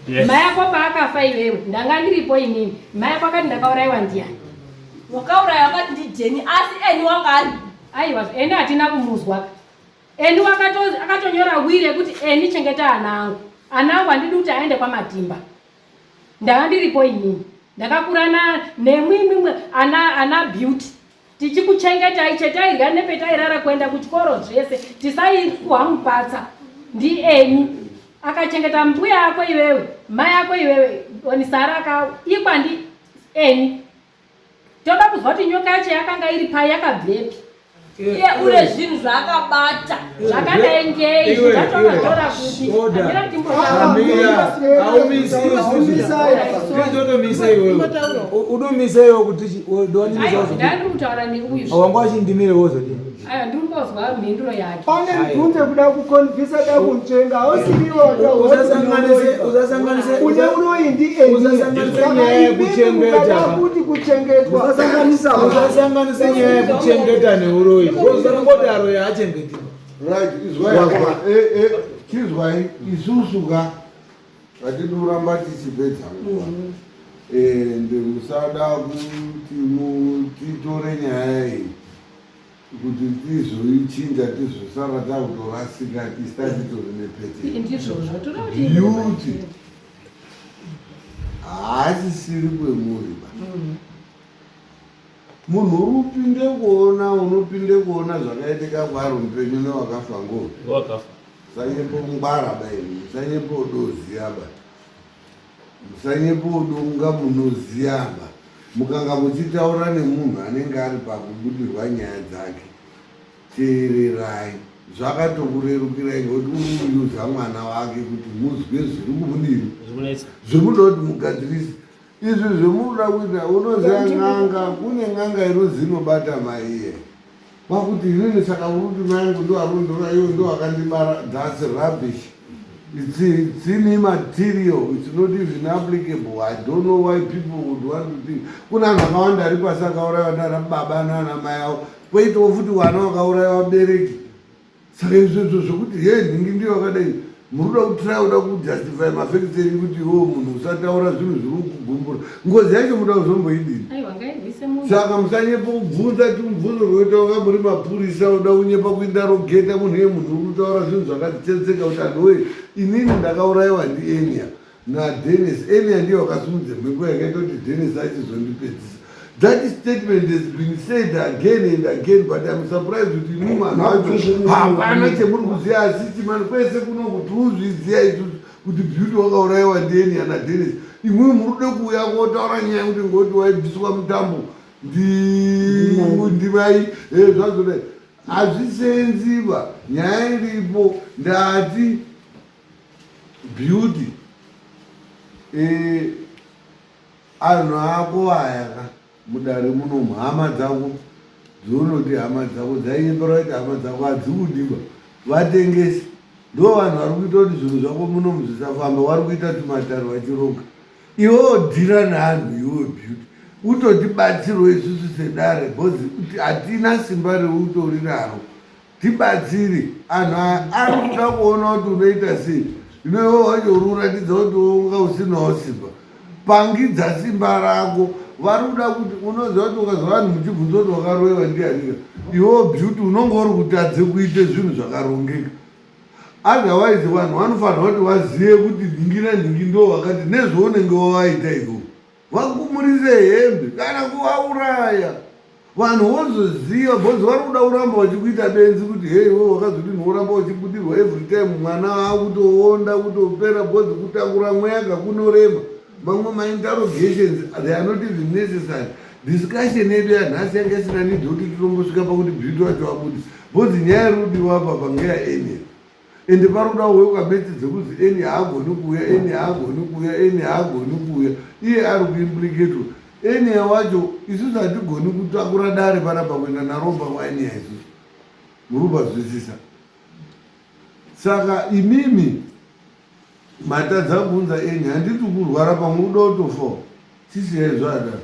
Yes. Mai yako paakafa iwewe ndanga ndiripo inini mai yako akati ndakaurayiwa ndiani?
Wakauraya akati ndiJeni asi Eni wanga ari.
Aiwa Eni hatina kumuzwa. Eni akatonyora wiri yekuti Eni chengeta ana angu. Ana angu handidi kuti aende kwaMatimba. Ndanga ndiripo inini ndakakura na nemwi imwimwe ana ana beauty tichikuchengetai chetairya nepetairara kuenda kuchikoro zvese tisaikuha mupatsa ndieni akachengeta mbuya ako iwewe mai ako iwewe onisara akaikwa ndi eni Toda kuzwa kuti nyoka yacho yakanga iri pai yakabvepi.
Iye une zvinhu zvaakabata
zvakadai ngei zvacho akatora kupi? Amira
timbotomisa iwewe udomisa iwewe kuti
dowanimisa ndandiri kutaura neuyu
wanga wachindimire wozodii
Aya ndirimbozwa mhinduro yake.
Pane mibvunzo yekuda kukonfisa da kunzvenga hausiriwo
usasanganise
une uroyi ndi
usasanganise nyaya yekuchengeta
kuti kuchengetwa
usasanganisa usasanganise nyaya yekuchengeta neuroyi usangoti aroyi haachengetiwa
right izwai eh eh chizwai isusu ka Hatidi kuramba tichipedza nguva and musada kuti titore nyaya iyi kuti tizoichinja tizosara takutorasika tisati titori nepete
Ndizvozvo toda kuti
beauty haasisiri kwemuri ba munhu uri upinde kuona unopinde kuona zvakaitika kwaari mupenyu newakafa ngoo
Wakafa.
Musanyepo kungwara ba imi, musanyepo kudoziya ba. Musanyepo kudonga munoziya ba. Mukanga muchitaura nemunhu anenge ari pakubudirwa nyaya dzake, teererai. Zvakatokurerukirai ngekuti uri kuyuza mwana wake kuti muzwe zviri kumudini, zviri kuda kuti mugadzirise. Izvi zvemunoda kuita unoziva n'anga, kune n'anga inonzi inobata maiye. Kwakuti inini saka uri kuti mai angu ndo arundura iwe ndo akandibara that's rubbish. It's, it's immaterial, it's not even applicable. I don't know why people would want to think. Kuna anhu akawanda ari pasi akaurayiwa nana baba nana mai avo. Kwoitawo futi vana vakaurayiwa vabereki. Saka izvozvo zvekuti hee nhingi ndiyo yakadai muri kuda kutry kuda kujustify mafacts enyu kuti iwewo munhu usataura zvinhu zviri kukugumbura ngozi yacho muda kuzomboidini
Aiwa ngairwise munhu.
saka musanyepa kubvunza timubvunzo rwoita kunga muri mapurisa uda kunyepa kuindarogeta munhu iye munhu uri kutaura zvinhu zvakatitsetseka kuti anhu woye inini ndakaurayiwa ndienia naDennis Enia ndiye wakasimudza mhepo yakaita kuti Dennis achizondipedzisa that statement has been said again and again but I'm surprised kuti imwi vanhu vacho hapana chemuri kuziva asi chimani kwese kuno kuti uzviziva isusu kuti Beauty wakaurayiwa ndiEnia naDennis imwi muri kuda kuuya kotaura nyaya yekuti ngoti waibviswa mutambo ndimai eh, zvazodai hazvisenziba nyaya iripo ndati Beauty eh, anhu ako aya ka mudare munomu hama dzako dzounoti hama dzako dzainyepera kuti hama dzako hadzikudiwa vatengesi ndo vanhu vari kuita kuti zvinhu zvako munomu zvisafamba vari kuita tumatare vachironga iwe wodhira neanhu iwe Beauty utotibatsirwo isusu sedare bcause hatina simba reutorinaro. Tibatsire anhu aya ari kuda kuona kuti unoita sei. Zvino iwe wacho uri kuratidza kuti unga usinawo simba. Pangidza simba rako. Vari kuda kuti unoziva kuti ukazwa vanhu muchibvunza kuti wakaroyiwa ndianika. Iwewo Beauty unonge uri kutadze kuite zvinhu zvakarongeka. Otherwise vanhu vanofanirwa kuti vazive kuti nhingi nanhingi ndo vakati nezvaunenge wawaita iwewe. Vakumurise hembe kana kuvauraya. Vanhu vozoziva because vari kuda kuramba vachikuita benzi kuti hey iwe wakazodini woramba uchibudirwa every time mwana akutoonda kutopera because kutakura mweya kakunorema. Mamwe mainterrogations they are not even necessary. Discussion yedu yanhasi yanga isina need yekuti titombosvika pakuti Beauty wacho abude because nyaya iri kudiwa apa pangeya Enia. Ende pari kuda uwe ukameti dzekuzi Enia haagoni kuuya, Enia haagoni kuuya, Enia haagoni kuuya. Iye ari kuimplicatwa. Enia wacho isusu hatigoni kutakura dare panapa kuenda naro mumba kwaEnia isusu. Muri kupazwisisa? Saka imimi matadza kuunza Enia, handiti kurwara pamwe kuda kutofawo. Chisiyai zvadaro.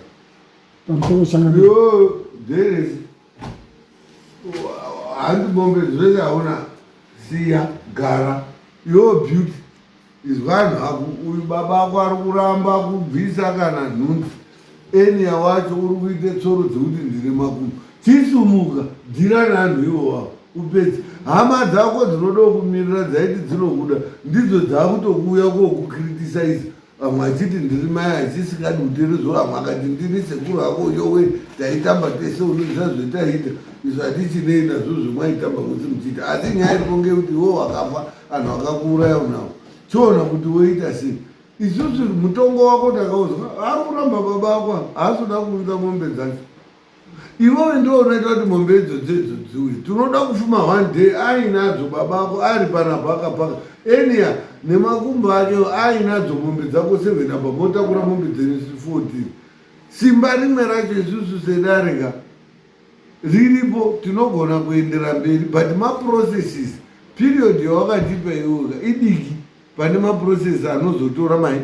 Pamusoro changamire.
Yo, Dennis, handi mombe zvese hauna siya gara yo beauty izwa vanhu ako uyu baba ako ari kuramba kubvisa kana nhunzi enia wacho uri kuite tsoro dzekuti ndine makumbo chisumuka dhira neanhu iwo wavo upedze hama dzako dzinoda kumirira dzaiti dzinokuda ndidzo dzakutokuuya kokukritisaiza Vamwe vachiti ndiri mai achisikadi kuteerezwa vamwe akati ndini sekuru ako yowe taitamba tese unoziva zvetaiita izvo hatichinei nazvo zvemwaitamba mose muchiita asi nyaya iripo ngeyekuti iwe wakafa anhu akakuuraya unawo chiona kuti woita sei isusu mutongo wako takauzwa ari kuramba baba ako haasi kuda kuunza mombe dzacho Iwewe ndiwe unoita kuti mombe idzodzo idzo dziuye. Tinoda kufuma one day ainadzo baba ako ari panapa akapaka. Enia nemakumbo ake ainadzo mombe dzako seven apa motakura mombe dzenyu 14. Simba rimwe racho isusu sedare ka riripo tinogona kuendera mberi but maprocesses period yawakatipa iwewe ka idiki pane maprocess anozotora mai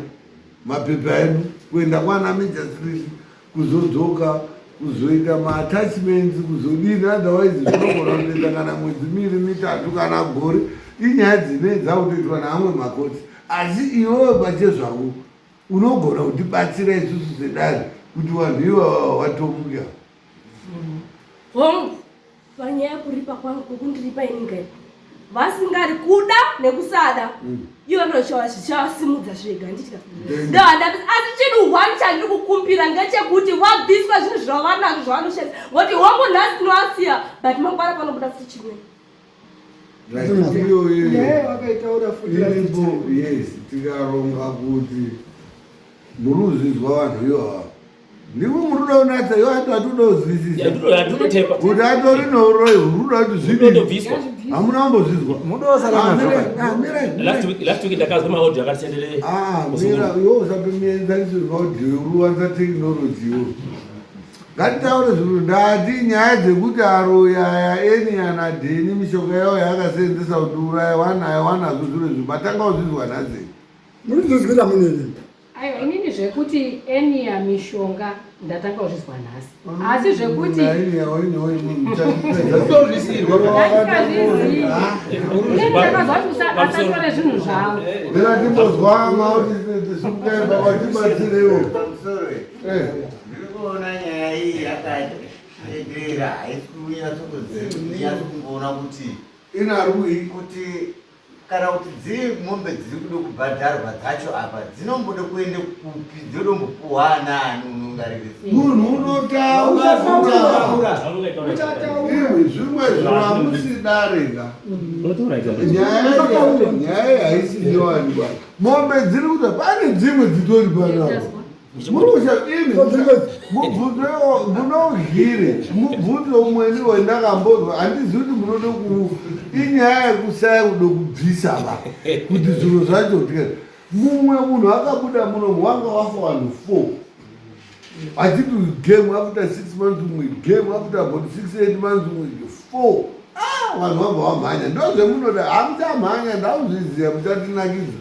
mapepa edu kuenda kwana magistrate kuzodzoka kuzoita maattachments kuzodini otherwise zvinogona kutoita kana mwedzi miiri mitatu kana gore inyaya dzine dzakutoitwa naamwe makoti asi iwewe pachezvako unogona kutibatsira isusu sedare kuti vanhu ivava vatomuka
Hongu, panyaya yekuripa kwangu kwekundiripa ini ngai vasingari kuda nekusada mm. iyo ndozvichavasimudza zvega nditya ndohanda asi chinhu one chandiri kukumbira ngechekuti vabviswa zvinhu zvavanazvo zvavanoshandisa ngokuti hongu nhasi tinoasiya but mangwana panobuda futi chimweni
iripo yes tikaronga kuti muri kuzvinzwa vanhu ivava Ndiko muruda unatsa iwe ati atoda kuzwisisa. Kuti atori neuroyi huruda kuti zvidii. Hamuna kumbozvizwa.
Mudosara nazvo.
Ah, mira.
Last week last week ndakazwa maaudio akatendere.
Ah, mira iwe usape mienzaniso yemaaudio uruwanza technology iwe. Ngatitaure zvinhu ndati nyaya dzekuti aroyi aya eni ana dheni mishonga yawo yaakaseenzesa kuti uraya wanayo wanazvo zviro izvi matanga kuzvizwa nhasi.
Munozvizwira munini.
Aiwa inini zvekuti Enia mishonga ndatanga kuzvizwa nhasi. Asi zvekuti Inini ndakazwa kuti asatore zvinhu zvavo.
Ndira timbozwa mauti tisimukai baba tibatsirewo.
Eh. Ndiri kuona nyaya iyi yakaedera haisi kunyatsokunyatso kumboona kuti
inarui
kuti Kana kuti dziri mombe dziri kuda kubhadharwa dzacho apa dzinomboda kuende kupi dzodombopuhwa anaani unongaririsa
munhu unotaura zvimwe zviro hamusi dare ka nyaya haisi nyowani ba mombe dziri kuta pane dzimwe dzitori panapa Murusha imi mubvunzo munohire mubvunzo umweni wendakambozwa handizivi kuti munoda ku inyaya yekusaya kuda kubvisa va kuti zviro zvacho tika mumwe munhu akabuda muno wanga wafa vanhu four achiti game after six months umwe game after about six eight months umwe four ah, vanhu vabva vamhanya ndozvemunoda hamuchamhanya ndauzviziva muchatinakidza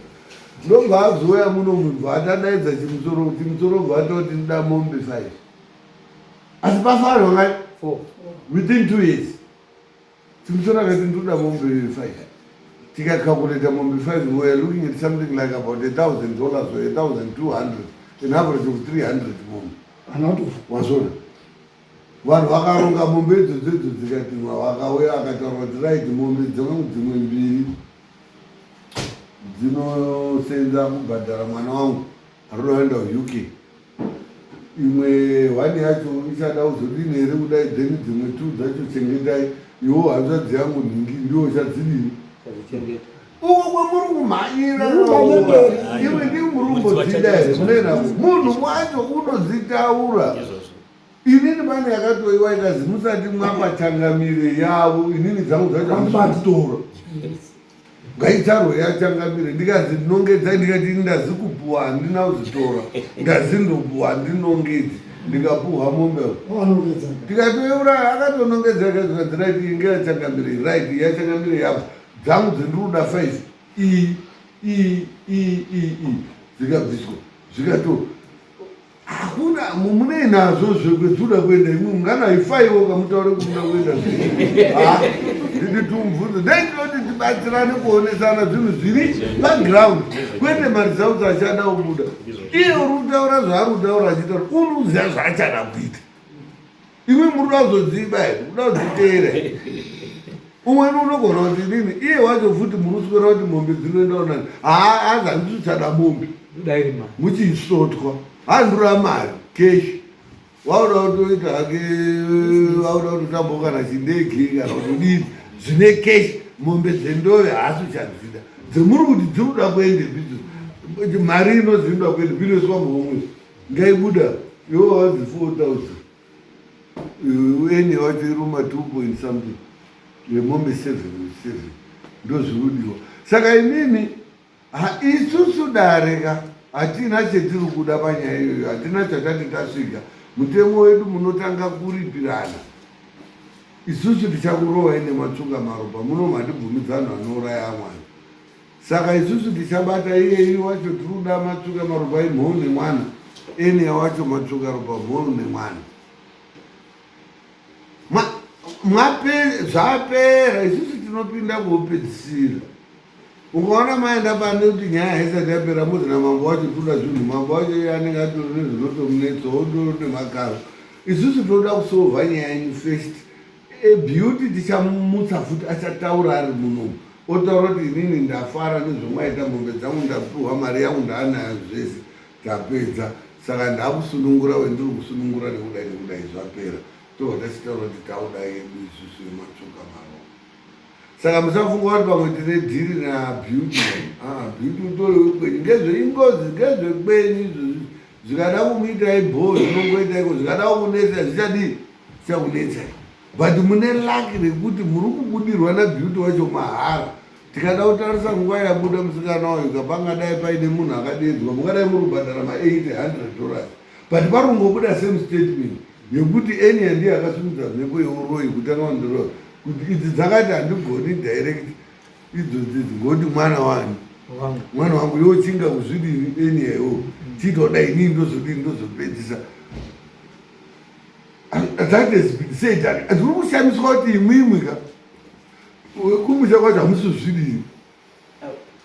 Ndobva azouya muno munhu bva atadaidza chimusoro chimusoro bva atoti nda mombe five asi pafanwa kai within 2 years. Simusoni akati ndoda mombe 5. Tikacalculata mombe 5 we are looking at something like about $1,000 or 1,200, an average of 300 mombe. Wazvona? Vanhu vakaronga mombe idzodzo idzo dzikatimwa, vakauya akataura kuti right mombe dzangu dzimwe mbiri dzinosenza kubhadhara mwana wangu arikuda kuenda kuUK. Imwe one yacho ichada kuzodini here kudai then dzimwe two dzacho chengetai iwo hanzvadzi yangu nhingi ndiwo uchadzidini uko kwamuri kumhanyira iwe ndi muri kumbodzida here munoenda munhu wacho unodzitaura inini mane yakatoiwa ikazi musati mwapa changamire yavo inini dzangu dzacho handisikutora ngaitarwe yachangamire ndikanzi ndinongedzai ndikati ndazikupuwa handina kuzitora ndazindopuwa handinongedzi ndikapuhwa mombe tikatoiuraya akatonongedza ikazvikanzi right inge yachangamire right yachangamire yavo dzangu dzendiri kuda 5 i i i i i dzikabviswa zvikato Hakuna munei nazvo zvekwedzuda kuenda imwe mungana ifaiwo kamutaure kumuda kuenda nditi tumubvunze ndendinoti tibatsirane kuonesana zvinhu zviri paground kwete maresults achada kubuda iye uri kutaura zvaari kutaura achitaura unoziva zvaachada kuita Imwi muri kuda kuzodziba here? Kuda kudziteera here? Umweni unogona kuti inini iye wacho futi muri kuswera kuti mombe dzinoenda kunani. Haa hanzi handisi kuchada mombe. Muchisotwa. Handura mari cash. Wauda kutoita hake wauda kutotambawo kana chindege kana kutodini zvine cash mombe dzendove haasi kuchadzida. Dzemuri kuti dziri kuda kuendepi idzo? Mari inozi inoda kuendepi inoiswa muhomwe. Ngaibuda iwo wanzi 4000 ene wacho iruma 2 point something yemombe 7 7 ndozvirudiwa saka imimi isusu dare ka hatina chetiri kuda panyaya iyoyo hatina chatati tasvika mutemo wedu munotanga kuripirana isusu tichakurovai nematsvuka maropa muno matibvumidza vanhu vanouraya mwana Saka isusu tichabata iyeyu wacho tiri kuda matsvuka maropa imhou nemwana enia wacho matsvuka ropa mhou nemwana zvapera isusu tinopinda kuopedzisira ukaona maenda pane kuti nyaya haisati yapera mozi namambo wacho toda zvinhu mambo wacho iye anenge atori nezvinotomunetsa otori nemakaro isusu toda kusolva nyaya yenyu first E beauty tichamumutsa futi achataura ari munomu otaura kuti inini ndafara nezvemaita mombe dzangu ndapiwa mari yangu ndaanayo zvese tapedza saka ndakusunungura wendiri kusunungura nekudai nekudai zvapera tobva tachitaura kuti tauda yedu isusu yematsvuka maro saka musafunga kuti pamwe tine dhiri nabeauty ah, beauty utori wekwenyu ngezveingozi ngezvekwenyu izvozvi zvikada kumuitai bhoo zvinongoitaiko zvikada kukunetsa zvichadii zvichakunetsai but mune lucky rekuti muri kubudirwa nabeauty wacho mahara tikada kutarisa nguva yabuda musikana uyu kapangadai paine munhu akadeedzwa mungadai muri kubhadhara ma 800 dollars but pari kungobuda same statement yekuti enia ndiye akasimudza mhepo yeuroyi kutanga kundirova kuti idzi dzakati handigoni direct idzodzi idzi ngokuti mwana wani mwana wangu iwe chinga kuzvidini enia iwo chiita kudai inini ndozodini ndozopedzisa that has been said ndiri kushamiswa kuti imwimwi ka kumusha kwacho hamusi kuzvidini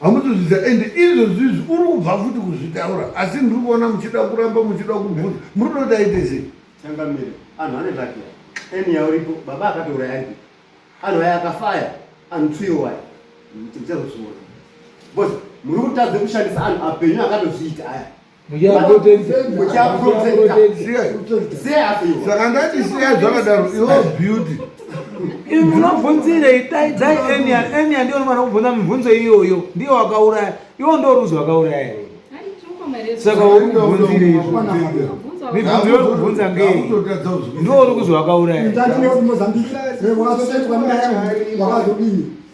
hamusi kuzviziva ende izvozvi izvi uri kubva futi kuzvitaura asi ndiri kuona muchida kuramba muchida kubvunza muri kuda kuti aite sei
changamire anhu ane laki eni yauripo baba akatouraya aripo anhu aya akafaya anhu tswiyo aya muchazozviona because muri kutadza kushandisa anhu apenyu akatozviita aya
Saka ndati siya zvakadaro iwo beauty.
Munobvunzirei daidzai Enia Enia ndiyo unofanira kubvunza mibvunzo iyoyo ndiyo wakauraya iwo ndo ruzi wakauraya saka uri kubvunzirei mibvunzo yori kubvunza ngei ndiwo uri kuzi wakauraya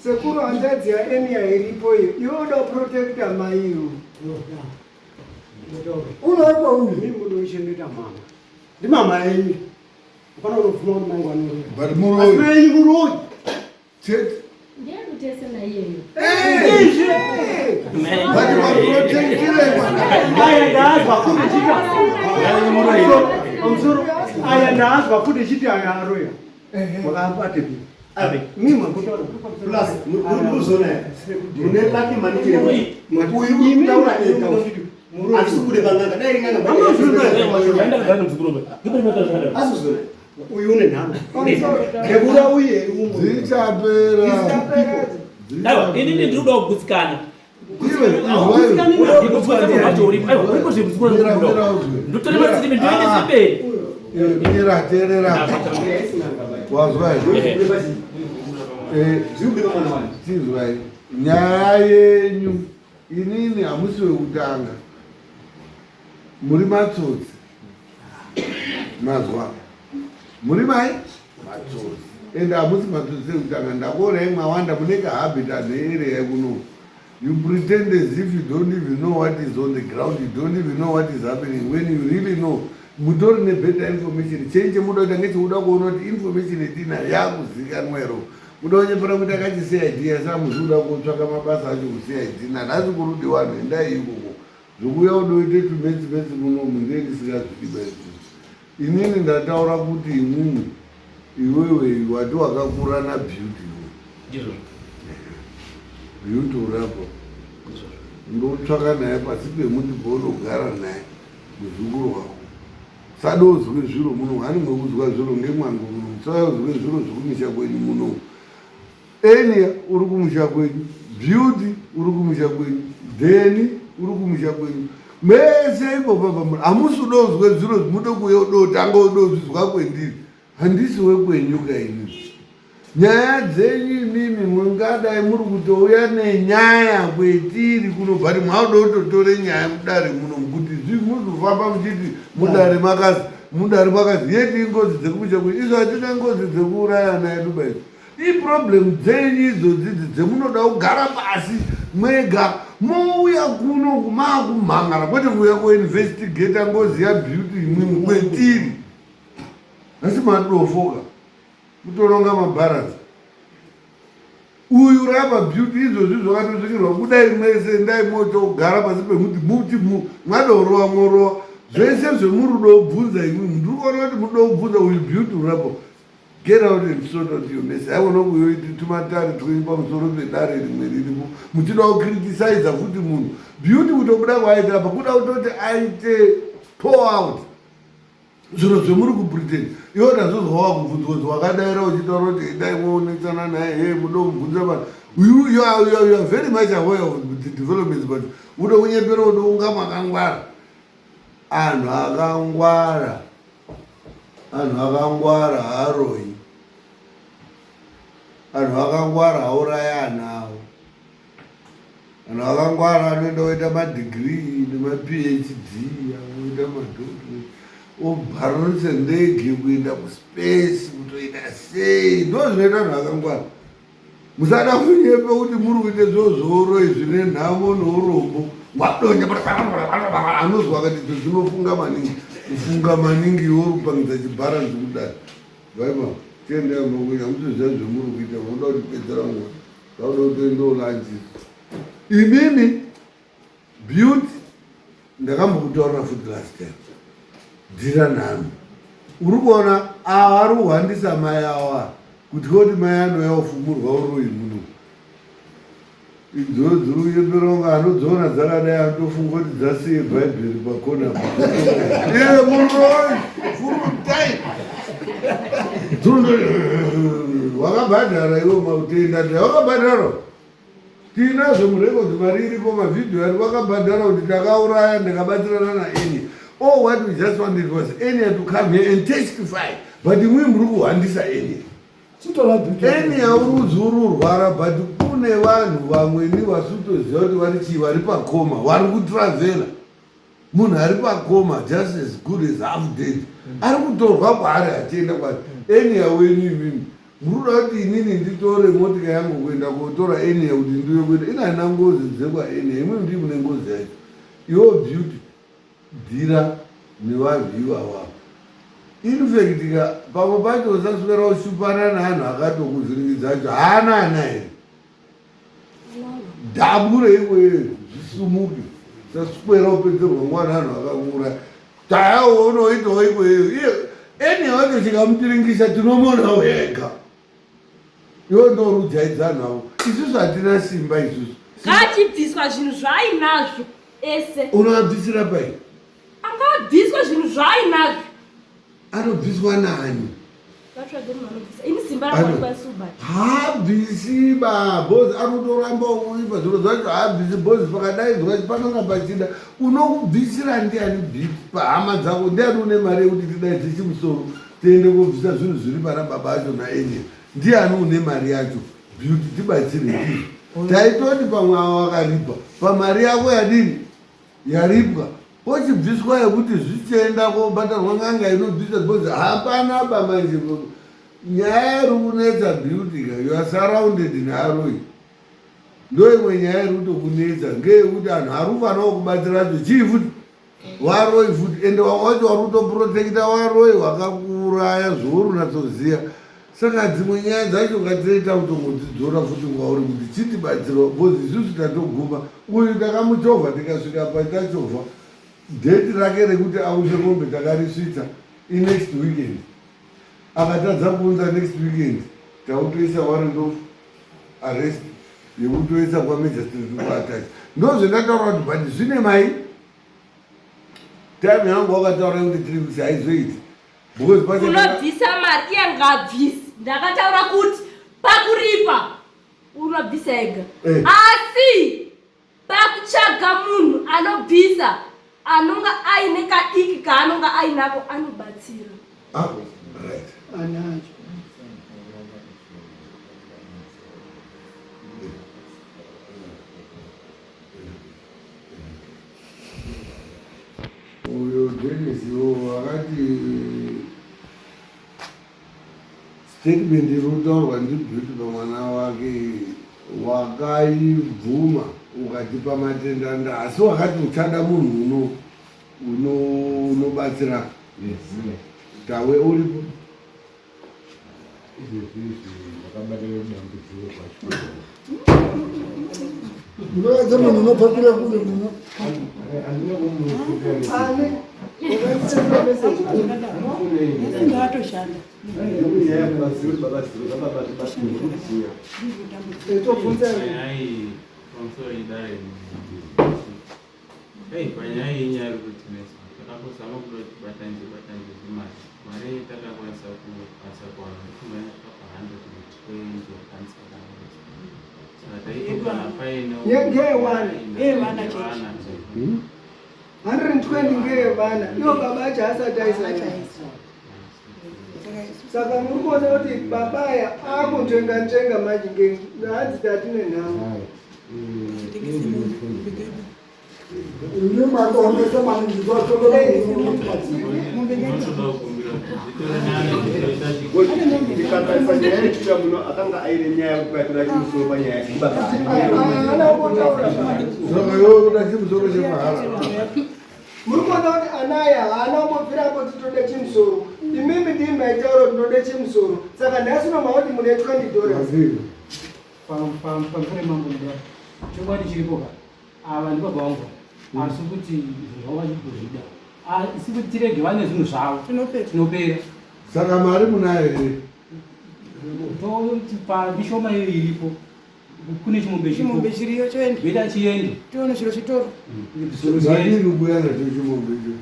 Sekuru hanzvadzi yaEnia iripo iyo iwe uda kuprotecta mai iwe.
Unoekwa uyu.
Mimi munochengeta mama. Ndi mama yenyu. Hapana unobvuma kuti mangu anoroya.
But muroyi.
Asi yenyu muroyi.
Chete.
Ndiye kutese na iyeyo.
But maprotectire
Aya ndaazwa futi chita. Pamusoro. Aya ndaazwa futi chiti aya aroya. Wakabate.
Plus, murikuzona mune laki maningi uyu uri kutaura ega hatisi kude pang'anga dai ri n'anga asizona
uyu une nhamo ngekura uye
Dzichapera.
Aiwa, inini ndiri kuda kugutsikana. Ndotore matsitimi ndoendese mberi.
Mira, teerera. Wazwa here? Chizwai. Nyaya yenyu inini hamusi wekutanga. Muri matsotsi. Mazwa. Muri mai? Matsotsi. Ende hamusi matsotsi ekutanga. Ndakuonai mwawanda mune kahabit ane area kuno. You pretend as if you don't even know what is on the ground. You don't even know what is happening when you really know. Mutori nebetter information. Chenje muda kuita ngechekuda kuona kuti information yetinayo yakuzikanwa here. Muda kunyepera kuti akati CID asi hamuzi kuda kutsvaka mabasa acho kuCID. Nanhasi kurudi vanhu endai ikoko. Zvokuuya kudoite tumetsi metsi munomu ndiye ndisingazvidi baizvi. Inini ndataura kuti imwimwi iwewe wati wakakura naBeauty
Ndizvo.
Beauty urapo ndotsvaka naye pasi pemuti paunogara naye muzukuru wako sadozwe zviro muno hani mwekuzwa zviro ngemwangu muno musaozwe zviro zvekumisha kwenyu muno enia uri kumusha kwenyu Beauty uri kumusha kwenyu Deni uri kumusha kwenyu mese ipopa pamuri hamusi udozwe zviro mude kuuya udotanga udozvizwa kwendiri handisi wekwenyu kaini nyaya dzenyu imimi mungadai muri kutouya nenyaya kwetiri kunobva ti mwauda kutotore nyaya mudare muno kuti muzofamba muchiti mudare makazi mudare makazi yeti ingozi dzekumusha kwenyu izvo hatina ngozi dzekuuraya ana edu baizvo iproblem dzenyu idzodzidzi dzemunoda kugara pasi mwega mouya kuno maakumhangara kwete kuuya kuinvestigata ngozi yaBeauty imwimwi kwetiri asi madofoka kutoronga mabharansi uyu rapa Beauty izvozvi zvakatosvikirwa kudai mwese ndai motogara pasi pemuti muti mwadorowa morowa zvese zvemurudo kubvunza imwimwi ndiri kuona kuti murudo kubvunza uyu Beauty urapo get out and sort out your mess aiona kuyoiti tumatare twenyu pamusoro pedare rimwe riripo muchida kucriticiza futi munhu Beauty kutobuda kwaaita apa kuda kutoti aite pour out zviro zvemuri kubritain iwo ndazozwa wakubvunzwa kuti wakadaira uchitaura kuti endai moonetsana naye he mudo kubvunza vanhu you are very much aware of the developments but ude kunyepera ude unga makangwara anhu akangwara anhu akangwara haaroi anhu akangwara hauraya ana avo vanhu vakangwara vanoenda voita madegree nemaPhD anoita madoctorate obharurutse ndege kuenda kuspace kutoita sei ndo zvinoita vanhu vakangwara musada kunyepa kuti muri kuita zvozvoro izvi nenhamo nourombo wadonya anozwa akati idzo dzinofunga maningi kufunga maningi iwe uri kupangidza chibharanzi kudai vaiva tiendai makuita mutoziva zvemuri kuita munoda kutipedzera nguva zvakuda kutoendawo lunch imimi Beauty ndakambokutaurira futi last time dhira nhano uri kuona ava ari kuhwandisa mai awa kuti koti mai anouya kufumurwa uroyi muno idzo dziri kunyepera kunge anodziona dzakadai anotofunga kuti dzasiye bhaibheri pakona iye muroi furutai wakabhadhara iwe mautenda wakabhadhara tinazvo murekodhi mari iripo mavhidhiyo ari vakabhadhara kuti takauraya ndikabatirana naEnia all what we just wanted was Enia to come here and testify but imwe muri kuhwandisa Enia Enia uri kuzi uri urwara but kune vanhu vamweni vasitoziva kuti vari chii vari pacoma vari kutravhela munhu ari pacoma just as good as half dead ari kutorwa kwaari achienda kwaari Enia wenyu imimi muri kuda kuti inini nditore motika yangu kuenda kotora Enia kuti ndiuye kuenda ina haina ngozi dzekwaEnia imwe ndii mune ngozi yacho iwo Beauty dhira nevanhu ivava infact ka pamwe pacho usaswera ushupana neanhu akatokuvhiringidza acho haana ana here dhabure iweyo zvisumuke usaswera upedzerwa nguva neanhu akakuuraya tayawo unoitawo ikweyo iye eni wacho chikamupiringisa tinomuonawo ega. Iwe ndorujaidza vanhu avo. Isusu hatina simba isusu.
Ngachibviswa zvinhu zvaainazvo ese.
Unoabvisira pai?
Angabviswa zvinhu zvaainazvo.
Anobviswa nani?
Vatsvage munhu anobvisa. Ini simba rangu harikwanisi kubata.
Haabvisi ba boss anotoramba uipa zviro zvacho haabvisi boss pakadaidzwa panonga pachida unokubvisira ndiani bit pahama dzako ndiani une mari yekuti tidaidze chimusoro tiende kobvisa zvinhu zviri pana baba acho naenia ndiani une mari yacho beauty tibatsire ndizvo taitoti pamwe avo wakaripa pamari yako yadini yaripwa pochibviswa yekuti zvichienda kobhatarwa n'anga inobvisa because hapana ba manje nyaya iri kunetsa beauty ka you are surrounded nearoyi ndo imwe nyaya iri kutokunetsa ngeyekuti anhu ari kufanawo kubatsira acho chii futi waroyi futi ende vamwe vacho vari kutoprotecta waroyi wakakuuraya zvouri unatsoziva Saka dzimwe nyaya dzacho ngatireita kutongodzidzora futi kwauri kuti chitibatsirwa because isusu tatoguma uyu takamuchovha tikasvika patachovha date rake rekuti aunze mombe takarisvitsa inext weekend akatadza kuunza next weekend takutoisa warrant of arrest yekutoisa kwamagistrate kuatacha ndozvendataura kuti but zvine mai time yangu wakataura kuti tiri weeks haizoiti
Unobvisa mari iye ngaabvise. Ndakataura kuti pakuripa unobvisa ega.
Eh.
Asi pakutsvaga munhu anobvisa anonga aine kadiki kaanonga ainako anobatsira.
Ah, right.
Anacho.
Uyo Dennis uyo akati statement iri kutaurwa ndiBeauty pamwana wake wakaibvuma ukatipa matendanda asi wakati uchada munhu uno unobatsira tawe uripo
Unoedza munhu unobva kure kure muno.
Ndatoshanda.
Hey, panyaya iyi inyaya iri kutinetsa. Takambozama kuda kuti tibatanidze batanidze zvemari. Mari iyi takakwanisa kukwanisa kuwana ndofunga yasvika pa 120 yakwanisa kuwana. Saka taiti kana paine
Ngeyevana.
Ngeyevana chete.
120 ngeyevana. Ivo baba acho asati aisa. Saka muri kuona kuti baba aya akunzvenga nzvenga manje ngehanzi tatine nhamo.
Tikatarisa nyaya yechita muno akanga aine nyaya yekukatora chimusoro panyaya
Saka iwe kuda chimusoro chemahara.
Muri kuona kuti anaya haana kumbobvira amboti tode chimusoro. Imimi ndimi maitaura kuti ndode chimusoro. Saka nhasi uno makuti mune 20 dollars.
Pamusoro mambo mudaro chokwadi chiripo ka ava ndi baba vangu asi kuti zvinhu zvavo vachikuzvida asi kuti tirege vane zvinhu zvavo tinopera
Saka mari munayo here?
Toti pamishoma iyo iripo kune chimombe
Chimombe chiriyo choenda.
Beta chiende.
Tione chiro chitoro.
Zvadini kuuya nacho chimombe icho?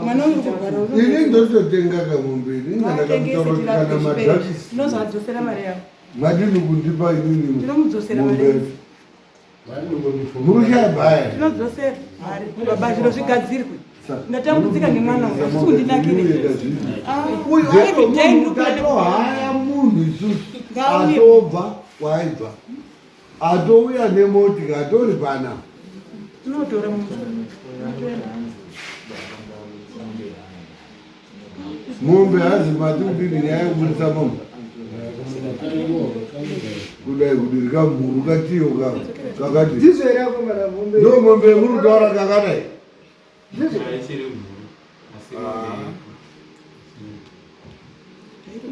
Mwana uri kurwara uri.
Ini ndototenga kamombe ini inga ndakamutaura kuti kana madhakisi
Tinozoadzosera mari yavo.
madini kundipa inini
Tinomudzosera mari.
mombe yacho. Murushaya bhaya.
Tinodzosera mari. Baba zviro zvigadzirwe. Ndatambudzika nemwana uyu. Hazvisi kundinakira. Ah,
Uyu
every day ndiri kuenda
tatohaya munhu isusu
Ngauye.
atobva kwaibva atouya nemotika atori panapa.
Tinotora munhu.
Mombe hazi mati kudini nyaya yekubudisa mombe kudai kudiri kamhuru katiyo kakati
Ndizvo here akomana mombe?
ndo mombe yemuri kutaura kakadai
Haichiri mhuru. Asi mombe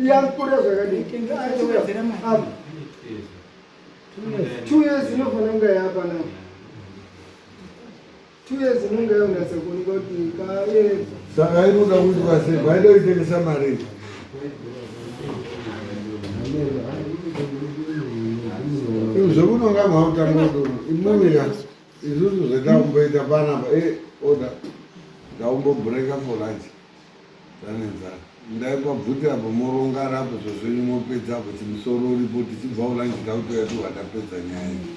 Yakura zvakadii? Apa. 2 years inofanira kunge yapanapa. 2 years inonge yaunatsa kuoneka kuti kaedza.
Saka inoda kuitwa sei? Vaida kuitengesa mari. Zvekunonga mhautanga imwimika isusu zvetakumboita panapa e oda ndaumbobreaka for lunch tane nzara ndaipabvuti apo moronga rapo zvozvenyu mopedza apo chimusoro uripo tichibva kulunch takutoya tobva tapedza nyaya iyi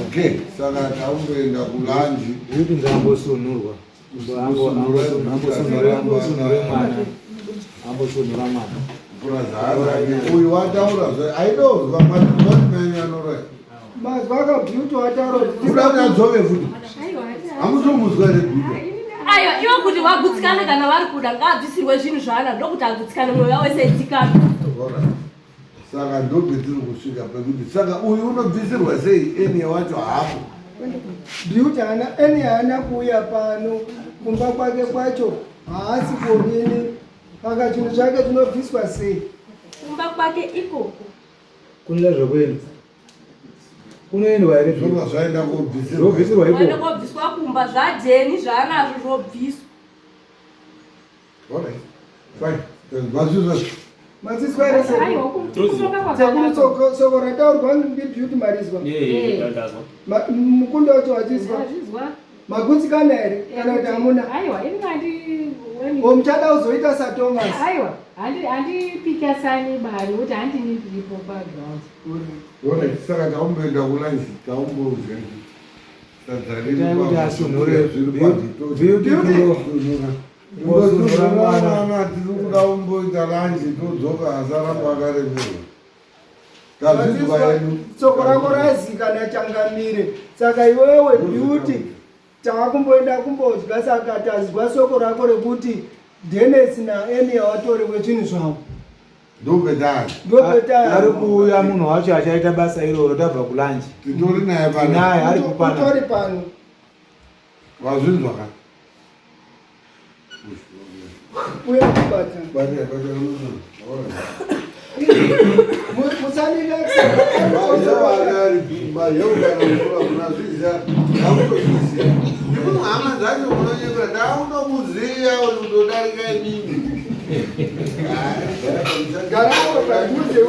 okay saka takumboenda kulunch
Beauty ngaambosunhurwa. Ambosunhure mwana. Ambosunhura mwana.
Purazi uyu wataura zve aidozwa matimanyanora
Mazwa akaBeauty wataura kuti
kuda kuti adzove futi hamutomuzwa here Beauty
Aiwa, ivo kuti vagutsikane kana vari kuda ngaabvisirwe zvinhu zvaana ndokuti agutsikane mwoyo yavo wese idzikame.
Alright. Saka ndopetiri kusvika pekuti saka uyu unobvisirwa sei enie wacho hapo
Beauty haana eni haana kuuya pano kumba kwake kwacho haasi kuonini saka chinhu chake chinobviswa sei?
Kumba kwake ikoko.
Kunoita zvekuenda. Kunoendwa here
zvobva zvaenda kobvisirwa
Zvobvisirwa
Waenda
ikoko.
kobviswa kumba zvajeni zvaanazvo zvobviswa.
Alright. Fine. Mazvizwa
Mazizwa here sekuru?
Aiwa, kutonga kwakanaka.
Sekuru soko rataurwa ndiBeauty marizwa.
Ndazwa.
Mukundo wacho wachizwa.
Ndazvizwa.
Magutsikana here kana kuti hamuna?
Aiwa, ini handi
O muchada kuzoita saThomas.
Aiwa, handi handipikasani bari kuti handini ndiripo paground.
Alright, saka taumboenda kulunch taumbodya sadza riri
Itai kuti
pa-
asunhure.
zviri
Beauty
Imbosunhura mwana tiri kuda kumboita lunch todzoka asaramba akaremerwa tazvizwa hedu
Soko rako razika nachangamire. Saka iwewe Beauty taakumboenda kumbodya saka tazwa soko rako rekuti Dennis naEnia watorewe zvinhu zvavo.
Ndopetari.
Ndopetari.
Ari kuuya munhu wacho achaita basa iroro tabva kulunch.
Titori naye pano.
Naye ari kupana.
Utori pano.
Wazvinzwa ka?
Uya kubata.
Bata bata. Hama dzacho munonyepera ndaunomuziya unodarika inini.
Garawo padhuze.